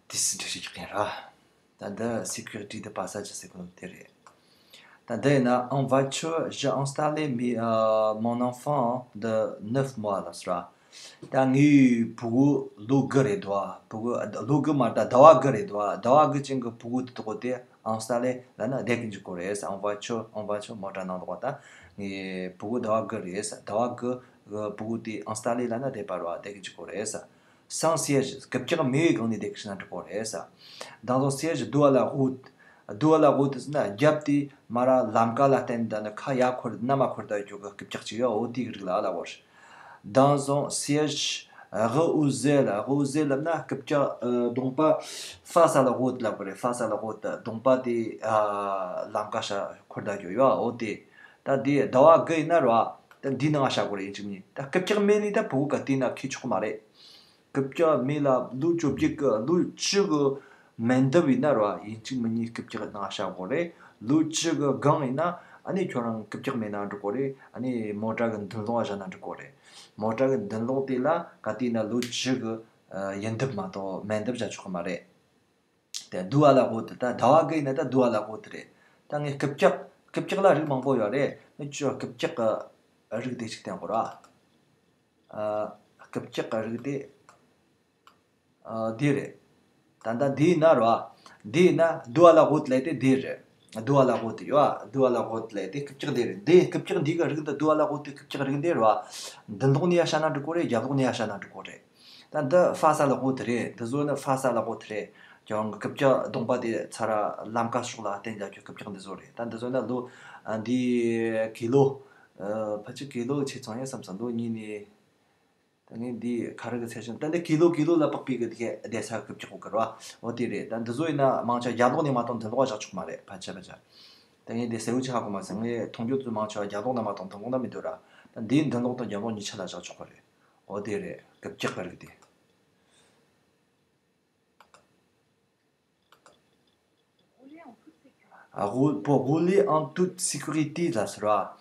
ཏིས་འདྲི་ཞིག་ཡིན་ར། ད་འདི་sécurité de passage ཟེར་གོ་ནོ་དེ་རེད། ད་འདི་ཡིན་ན en voiture j'ai installé mes, euh, mon enfant de neuf mois ལ་ཟེར་ར། ད་ངའི་བུ་གུ་ལོ་དགུ་རེད་དོ། བུ་གུ་ལོ་དགུ་མ་རེད་ད་ཟླ་བ་དགུ་རེད་དོ། ཟླ་བ་དགུ་ཅན་གྱི་བུ་གུ་དེ་དག་དེ་installé ལབ་ན་བསྡད་ཀྱི་འཇུག་གོ་རེད། en voiture en voiture མོ་ཊ་ནང་ལོགས་ད་ངའི་བུ་གུ་ཟླ་བ་དགུ་རེད། ཟླ་བ་དགུ་གི་བུ་གུ་དེ་installé ལབ་ན་བསྡད་པ་རེད་བ་བསྡད་ཀྱི་འཇུག་གོ་རེད། Sans siège རྐུབ་བཀྱག་མེད་པའི་སྒང་ནས་བསྡད་ཀྱི་ན་འགྲིག་གོ་རེད། Dans un siège dos à la route dos à la route ཟེར་ན་རྒྱབ་དེ་མ་ར་ལམ་ཁ་ལ་བརྟེན་ད་ནི་ཁ་ཡར་འཁོར་གནམ་མ་འཁོར་ད་རྒྱུ་གི་རྐུབ་བཀྱག་ཅིག་ཡོད་འོ་དེའི་རིགས་ལ་ལ་བོར། Dans un siège reposé ལ་reposé ལབ་ན་རྐུབ་བཀྱག་གདོང་པ་face à la route ལབ་གི་རེད། face à la route གདོང་པ་དེ་ལམ་ཁ་ཤ་འཁོར་ད་རྒྱུ་ཡོད་འོ་དེ། ད་དེ་ཟླ་བ་དགུ་ཡིན་ན་ར་ད་འདི་ནང་བཞག་དགོས་རེད། ཡིན་གཅིག་མིན་གཉིས་ད་རྐུབ་བཀྱག་མེད་ནི་ད་བུ་གུ་ག་དེ་ན་ཁྱེར་ཆོག་གི་མ་རེད། རྐུབ་བཀྱག་མེད་ལ་ལོ་བཅོ་བརྒྱད་གི་ལོ་བཅུ་གི་མན་འདབ་ཡིན་ན་ར་ཡིན་གཅིག་མིན་གཉིས་རྐུབ་བཀྱག་ནང་བཞག་དགོས་རེད། ལོ་བཅུ་གི་སྒང་ཡིན་ན་ཨ་ནི་ཁྱོད་རང་རྐུབ་བཀྱག་མེད་ན་འགྲོ་དགོས་རེད། ཨ་ནི་མོ་ཊ་གི་མདུན་ལོགས་བཞག་ན་འགྲོ་དགོས་རེད། མོ་ཊ་གི་མདུན་ལོགས་དེ་ལ་ག་དེ་ན་ལོ་བཅུ་གི་ཡན་འདབ་མ་གཏོགས་མན་འདབ་བཞག་ཆོག་གི་མ་རེད། དེ་dos à la route ད་ཟླ་བ་དགུ་ཡིན་ན་ད་dos à la route རེད། ད་ངས་རྐུབ་བཀྱག་རྐུབ་བཀྱག་ལ་རིགས་མང་པོ་ཡོད་རེད། ངས་ཁྱོད་རྐུབ་བཀྱག་གི་རིགས་དེ་ཞིག་བསྟན་དགོས་ར། ཨ། རྐུབ་བཀྱག་གི་རིགས་དེ་ཨ། འདི་རེད། ད་ལྟ་འདི་ཡིན་ན་ར། འདི་ཡིན་ན་dos à la route ལས་དེ་འདི་རེད། dos à la route ཡོད་ཨ། dos à la route ལས་དེ་རྐུབ་བཀྱག་འདི་རེད། འདི་རྐུབ་བཀྱག་འདི་གི་རིགས་འདི་dos à la route རྐུབ་བཀྱག་རིགས་འདི་ར། མདུན་ལོགས་ནས་ཡར་བཞག་ན་འགྲིག་གོ་རེད། རྒྱབ་ལོགས་ནས་ཡར་བཞག་ན་འགྲིག་གོ་རེད། ད་འདི་face à la route རེད། འདི་བཟོ་ནི་face à la route རེད། ཀྱང་རྐུབ་བཀྱག་གདོང་པ་དེ་ཚ་ར་ལམ་ཁ་ཕྱོགས་ལ་བསྟན་རྒྱག་རྒྱུ་རྐུབ་བཀྱག་འདི་བཟོ་རེད། ད་འདི་བཟོ་ན་ལོ་ཨ་འདི་ཀི་ལོ་ཨ་ཕལ་ཆེར་ཀི་ལོ་ཆེ་ཚང་ཡིན་བསམ་སོང་། ལོ་གཉིས་ནས་ད་ངས་འདི་ག་རེ་གི་ཚད་ཆེན་ད་འདི་ཀི་ལོ་ཀི་ལོ་ལ་དཔག་པའི་གི་དེ་གའི་བསྡད་ས་རྐུབ་བཀྱག་གོ་གི་ར་བ། འོ་དེ་རེད། ད་འདི་བཟོ་ཡིན་ན་མང་ཆེ་རྒྱབ་ལོགས་ནས་མ་གཏོགས་མདུན་ལོགས་བཞག་ཆོག་མ་རེད། ཕལ་ཆེར་ཕལ་ཆེར། ད་ངས་འདི་གསལ་བོ་ཅིག་ཧ་གོ་མ་སོང་། ངས་མཐོང་རྒྱུ་ཚོ་མང་ཆེ་བ་རྒྱབ་ལོགས་ན་མ་གཏོགས་མདུན་ལོགས་ན་མི་འདུག་ར། ད་འདིའི་མདུན་ལོགས་དང་རྒྱབ་ལོགས་གཉིས་ཆ་ལ་བཞག་ཆོག་གི་རེད། འོ་དེ་རེད། རྐུབ་བཀྱག་གི་རིགས་དེ། ཨ། rouler en toute sécurité ལ་ཟེར་བ།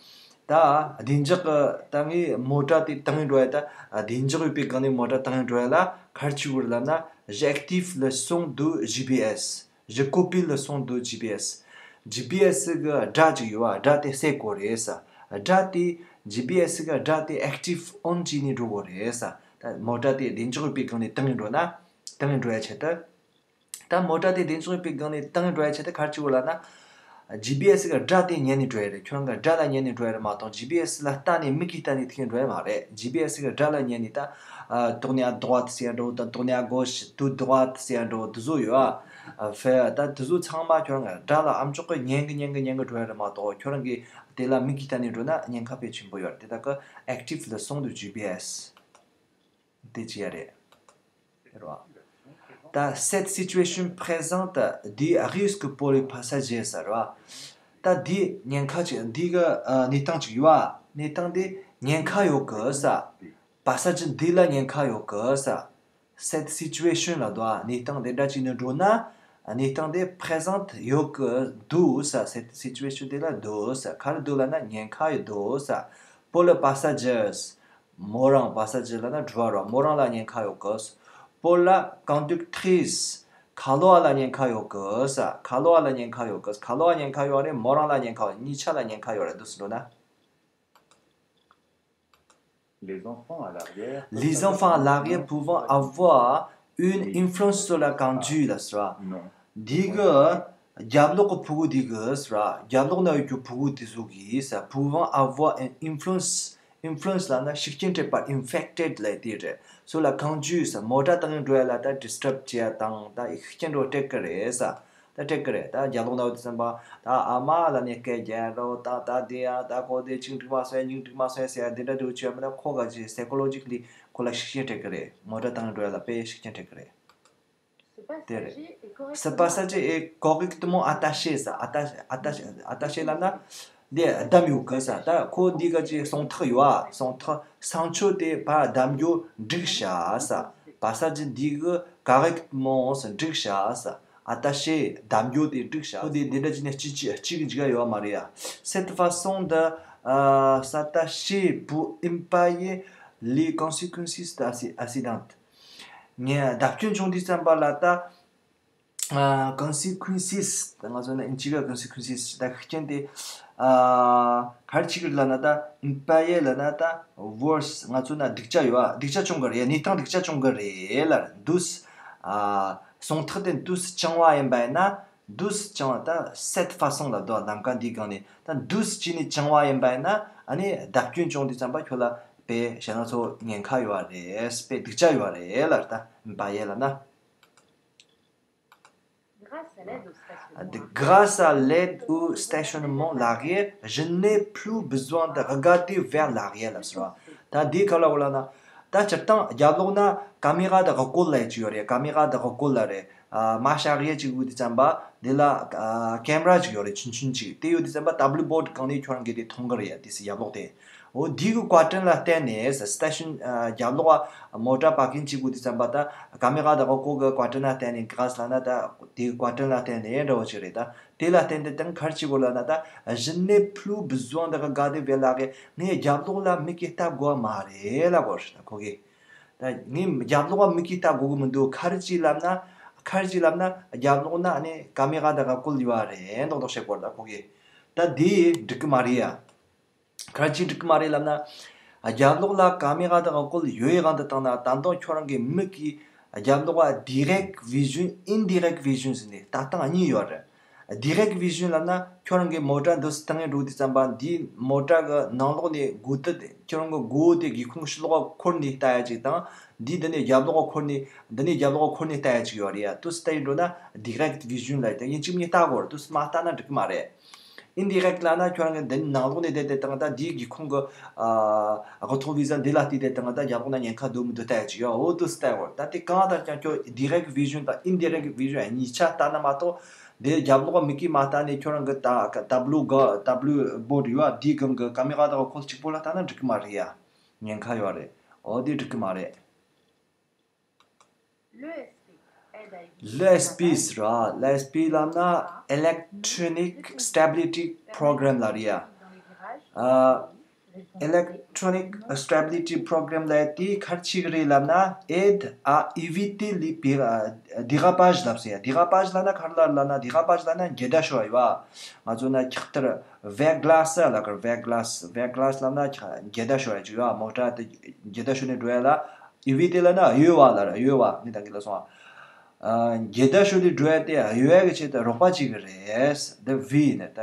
ད་བདེ་འཇགས་ཀྱི་ད་ངས་མོ་ཊ་དེ་བཏང་ཡིན་འགྲོ་ཡ། ད་བདེ་འཇགས་ཡོད་པའི་སྒང་ནས་མོ་ཊ་བཏང་ཡིན་འགྲོ་ཡ་ལ་ག་རེ་བྱེད་དགོས་རེད་ལབ་ན། J'active le son de G P S. Je copie le son de G P S. G P S གི་སྒྲ་ཅིག་ཡོད་བ། སྒྲ་དེ་གསད་དགོས་རེད་ས། སྒྲ་དེ་G P S གི་སྒྲ་དེ་active on བྱས་ནས་འགྲོ་དགོས་རེད་ས། ད་མོ་ཊ་དེ་བདེ་འཇགས་ཡོད་པའི་སྒང་ནས་བཏང་ཡིན་འགྲོ་ན། བཏང་ཡིན་འགྲོ་ཡ་ཆེད་དུ། ད་མོ་ཊ་དེ་བདེ་འཇགས་ཡོད་པའི་སྒང་ནས་བཏང་ཡིན་འགྲོ་ཡ་ཆེད་དུ་ག་རེ་བྱེད་དགོས་ལབ་ན། G P S གི་སྒྲ་དེ་ཉན་ནས་འགྲོ་ཡ་རེད། ཁྱོད་རང་གི་སྒྲ་ལ་ཉན་ནས་འགྲོ་ཡ་རེད་མ་གཏོགས། G P S ལ་ལྟ་ནས་མིག་གིས་ལྟ་ནས་ཐིག་འགྲོ་ཡ་མ་རེད། G P S གི་སྒྲ་ལ་ཉན་ནས་ད། ཨ། tournez à droite ཟེར་ཡ་འདྲ་བོ་དང་tournez à gauche, tout droit ཟེར་ཡ་འདྲ་བོ་དེ་ཚོ་ཡོད་ཨ། ཨ། ད་དེ་ཚོ་ཚང་མ་ཁྱོད་རང་གི་སྒྲ་ལ་ཨམ་ཅོག་གིས་ཉན་གི་ཉན་གི་ཉན་གི་འགྲོ་ཡ་རེད་མ་གཏོགས། ཁྱོད་རང་གིས་དེ་ལ་མིག་གིས་ལྟ་ནས་འགྲོ་ན་ཉེན་ཁ་དཔེ་ཆེན་པོ་ཡོད་རེད། དེ་དག་གི་active le son de G P S དེ་བྱེད་ཡ་རེད། རེད་བ། ད་cette situation présente des risques pour les passagers ཟེར་བ། ད་འདི་ཉེན་ཁ་ཅིག་འདི་གི་ཨ་གནས་སྟངས་ཅིག་ཡོད་བ། གནས་སྟངས་འདི་ཉེན་ཁ་ཡོད་གི་ས། པ་ས་ཇི་འདི་ལ་ཉེན་ཁ་ཡོད་གི་ས། Cette situation ལབ་འདུག་ཨ། གནས་སྟངས་དེ་འདྲ་ཅིག་ནས་འགྲོ་ན། གནས་སྟངས་དེ་présente ཡོད་གི་འདུག་ས། Cette situation དེ་ལ་འདུག་ས། ག་རེ་འདུག་ལབ་ན་ཉེན་ཁ་ཡོད་འདུག་ས། Pour les passagers མོ་རང་པ་ས་ཇི་ལབ་ན་འགྲུལ་བ་རོ། མོ་རང་ལ་ཉེན་ཁ་ཡོད་གི། Pour la conductrice ཁ་ལོ་བ་ལ་ཉེན་ཁ་ཡོད་གི་ས། ཁ་ལོ་བ་ལ་ཉེན་ཁ་ཡོད་གི། ཁ་ལོ་བ་ཉེན་ཁ་ཡོད་རེད། མོ་རང་ལ་ཉེན་ཁ་ཡོད། གཉིས་ཆ་ལ་ཉེན་ཁ་ཡོད་རེད། འདུག་སེ་འགྲོ་ན། Les enfants à l'arrière pouvant avoir une influence sur la conduite ལ་ཟེར་བ། འདི་གི་རྒྱབ་ལོགས་ཀྱི་ཕྲུ་གུ་འདི་གི་ཟེར་བ། རྒྱབ་ལོགས་ན་ཡོད་རྒྱུ་ཕྲུ་གུ་འདི་ཚོ་གིས་ཟེར། Pouvant avoir une influence. Influence ལབ་ན་ཤུགས་རྐྱེན་སྤྲད་པ། Infected ལབ་དེ་རེད། So la conduite ཟེར། མོ་ཊ་བཏང་ཡིན་འགྲོ་ཡ་ལ་ད་disturb བྱེད་ཡ་དང་ད་ཤུགས་རྐྱེན་འགྲོ་སྤྲད་གི་རེད་ས། ད་སྤྲད་གི་རེད། ད་རྒྱབ་ལོགས་ན་ཡོད་དུས་ཙམ་པ་ད་ཨ་མ་ལ་ནས་སྐད་རྒྱག་རོགས། ད་ད་དེ་ཡ་ད་གོ་དེ་ཅིག་འགྲིག་མ་སོང་ཡ། སྙིང་འགྲིག་མ་སོང་ཡ་ཟེར་ཡ་འདི་འདྲ་འདྲ་བོ་བྱས་ཡོད་མེད་ད་ཁོ་ག་ཅིག་psychologically ཁོ་ལ་ཤུགས་རྐྱེན་སྤྲད་གི་རེད། མོ་ཊ་བཏང་ཡིན་འགྲོ་ཡ་ལ་དཔེ་ཤུགས་རྐྱེན་སྤྲད་གི་རེད། དེ་རེད། Ce passager est correctement attaché ཟེར། attaché attaché attaché ལབ་ན་འདི་བསྡམས་ཡོད་གི་ས། ད་ཁོ་འདི་ག་ཅིག་སོང་ཐག་ཡོད་ཨ། སོང་ཐག་ས་མཆོད་དེ་ཕར་བསྡམ་རྒྱུ་འགྲིག་ཤག་ས། པ་ས་ཇི་འདི་གི་correctement འགྲིག་ཤག་ས། attaché བསྡམ་རྒྱུ་དེ་འགྲིག་ཤག་ཁོ་དེ་འདི་འདྲ་ཅིག་ནས་གཅིག་གཅིག་གཅིག་འཇིག་ཡ་ཡོད་མ་རེད་ཡ། Cette façon de s'attacher pour épargner les conséquences de l'accident. ངས་བརྡབ་སྐྱོན་བྱུང་དུས་ཙམ་པ་ལ་ད་ཨ་consequences ད་ང་ཚོ་ན་ཨིན་ཇི་ག་consequences ད་ཤུགས་རྐྱེན་དེ་ཨ་ག་རེ་བྱེད་ཀྱི་རེད་ལབ་ན་ད་épargner ལབ་ན་ད་worse ང་ཚོ་ན་སྡུག་ཅག་ཡོད་ཨ། སྡུག་ཅག་བྱུང་གི་རེད། གནས་སྟངས་སྡུག་ཅག་བྱུང་གི་རེད་ལབ། འདུག་སེ་ཨ་སོང་ཐག་དེ་འདུག་སེ་བཅིངས་པ་ཡིན་པ་ཡིན་ན། འདུག་སེ་བཅིངས་པ་ད་cette façon ལབ་འདུག་ལམ་ཀ་འདིའི་སྒང་ནས་ད་འདུག་སེ་བྱས་ནས་བཅིངས་པ་ཡིན་པ་ཡིན་ན། ཨ་ནི་བརྡབ་སྐྱོན་བྱུང་དུས་ཙམ་པ་ཁྱོད་ལ་དཔེ་ཞེ་ན་ཚོ་ཉེན་ཁ་ཡོད་རེད། དཔེ་སྡུག་ཅག་ཡོད་རེད་ལབ། ད་épargner ལབ་ན། Grâce à l'aide au stationnement. Grâce à l'aide au stationnement l'arrière, je n'ai plus besoin de regarder vers l'arrière ལབ་ཟེར་བ། ད་འདི་ག་ལ་འོ་ལབ་ན། ད་སྤྱིར་བཏང་རྒྱབ་ལོགས་ན་caméra de recul ལབ་ཅིག་ཡོད་རེད། caméra de recul ལབ་རེད། ཨ་marche arrière ཅིག་ཡོད་དུས་ཙམ་པ་འདི་ལ་ཨ་camera ཅིག་ཡོད་རེད། ཆུང་ཆུང་ཅིག་དེ་ཡོད་དུས་ཙམ་པ་tableau board སྒང་ནས་ཁྱོད་རང་གིས་དེ་མཐོང་གི་རེད་ཡ། དེ་སི་རྒྱབ་ལོགས་དེ། འོ་འདི་གི་ཀ་ཊན་ལ་བརྟེན་ནས་སི་ཊེ་ཤན་ཨ་རྒྱབ་ལོགས་ཨ་མོ་ཊ་པར་ཀིང་བྱེད་དགོས་དུས་ཙམ་པ་ད་ཀ་མེ་ར་དང་ཁོ་གི་ཀ་ཊན་ལ་བརྟེན་ནས། གྷ་རེ་སི་ལབ་ན་ད་དེ་གི་ཀ་ཊན་ལ་བརྟེན་ནས་འདྲ་བོ་ཅིག་རེད། ད་དེ་ལ་བརྟེན་ཏེ་ད་ག་རེ་བྱེད་དགོས་ལབ་ན། ད je n'ai plus besoin de regarder vers l'arrière. ངས་རྒྱབ་ལོགས་ལ་མིག་གིས་ལྟ་དགོས་མ་རེད་ལབ་གོ་རེད་ད་ཁོ་གིས། ད་ངས་རྒྱབ་ལོགས་ལ་མིག་གིས་ལྟ་དགོས་གི་མི་འདུག་ག་རེ་བྱས་ལབ་ན། ག་རེ་བྱས་ལབ་ན་རྒྱབ་ལོགས་ན་ཨ་ནི་ཀ་མེ་ར་དང་ཁོ་ཡོད་རེད་མདོག་མདོག་བྱེད་དགོས་རེད་ད་ཁོ་གིས། ད་དེ་འགྲིག་གི་མ་རེད་ཡ། ག་རེ་བྱས་འགྲིག་གི་མ་རེད་ལབ་ན། རྒྱབ་ལོགས་ལ་ཀ་མེ་ར་དང་ཁོ་ཡོད་ཡོད་དབང་དུ་བཏང་ན། ད་དུང་ཁྱོད་རང་གི་མིག་གིས་རྒྱབ་ལོགས་ལ་direct vision, indirect vision ཟེར་ནས་ལྟ་སྟངས་གཉིས་ཡོད་རེད། direct vision ལབ་ན་ཁྱོད་རང་གི་མོ་ཊ་འདུག་སེ་བཏང་ཡས་འགྲོ་དུས་ཙམ་པ་འདིའི་མོ་ཊ་གི་ནང་ལོགས་ནས་སྒོ་དེ་ཁྱོད་རང་གི་སྒོ་དེ་སྒེའུ་ཁུང་ཕྱི་ལོགས་ལ་འཁོར་ནས་ལྟ་ཡ་ཅིག་དང་། འདིའི་འདི་ནས་རྒྱབ་ལོགས་ལ་འཁོར་ནས། འདི་ནས་རྒྱབ་ལོགས་ལ་འཁོར་ནས་ལྟ་ཡ་ཅིག་ཡོད་རེད་ཡ། འདུག་སེ་ལྟ་ཡས་འགྲོ་ན་direct vision ལབ་ཡ་དེ་ཡིན། གཅིག་མིན་གཉིས་ལྟ་དགོས་རེད། འདུག་སེ་མ་ལྟ་ན་འགྲིག་གི་མ་རེད། indirect ལབ་ན་ཁྱོད་རང་གི་འདི་ནང་ལོགས་ནས་བསྡད་དེ་དང་། ད་འདིའི་སྒེའུ་ཁུང་གི་ཨ་རེ་ཊོ་བི་ཟར་འདི་ལ་བལྟས་དེ་དང་། ད་རྒྱབ་ལོགས་ན་ཉེན་ཁ་འདུག་མི་འདུག་ལྟ་ཡ་ཅིག་ཡོད། འོ་འདུག་སེ་ལྟ་དགོས་རེད། ད་དེ་གང་ལྟར་ཀྱང་ཁྱོད་direct vision དང་indirect vision གཉིས་ཆ་ལྟ་ན་མ་གཏོགས། འདི་རྒྱབ་ལོགས་མིག་གིས་མ་ལྟ་ནས་ཁྱོད་རང་གི་ད་ཏབ་ལོ་ག་ཏབ་ལོ་བོར་ཌི་ཡོད་པ་འདིའི་སྒང་གི་ཀ་མེ་ར་དང་ཁོ་གཅིག་པོ་ལ་ལྟ་ན་འགྲིག་གི་མ་རེད་ཡ། ཉེན་ཁ་ཡོད་རེད། འོ་འདི་འགྲིག་གི་མ་རེད། Le S P ཟེར་བ། le S P ལབ་ན་Electronic Stability Program ལབ་རེད་ཡ། ཨ་Electronic Stability Program ལབ་ཡ་དེ་ག་རེ་བྱེད་ཀྱི་རེད་ལབ་ན། aide à éviter les déra- dérapage ལབ་ཟེར་ཡ། dérapage ལབ་ན་ག་རེ་ལབ་ལབ་ན། dérapage ལབ་ན་འགྱེལ་བརྡ་ཤོར་བ་ཡོད་པ། ང་ཚོ་ན་ཁྱག་ཐེར་verglas ལབ་ཀྱི་རེད། verglas verglas ལབ་ན་འགྱེལ་བརྡ་ཤོར་བ་ཅིག་ཡོད་པ། མོ་ཊ་དེ་འགྱེལ་བརྡ་ཤོར་ནས་འགྲོ་ཡ་ལ། éviter ལབ་ན་གཡོལ་བ་ལབ་རེད། གཡོལ་བ་ངས་ད་གིན་ལབ་སོང་བ། ཨ་འགྱེལ་བརྡ་ཤོར་ནས་འགྲོ་ཡ་དེ་གཡོལ་ཡ་གི་ཆེད་དུ་རོགས་པ་བྱེད་ཀྱི་རེད། the V ནས་ད།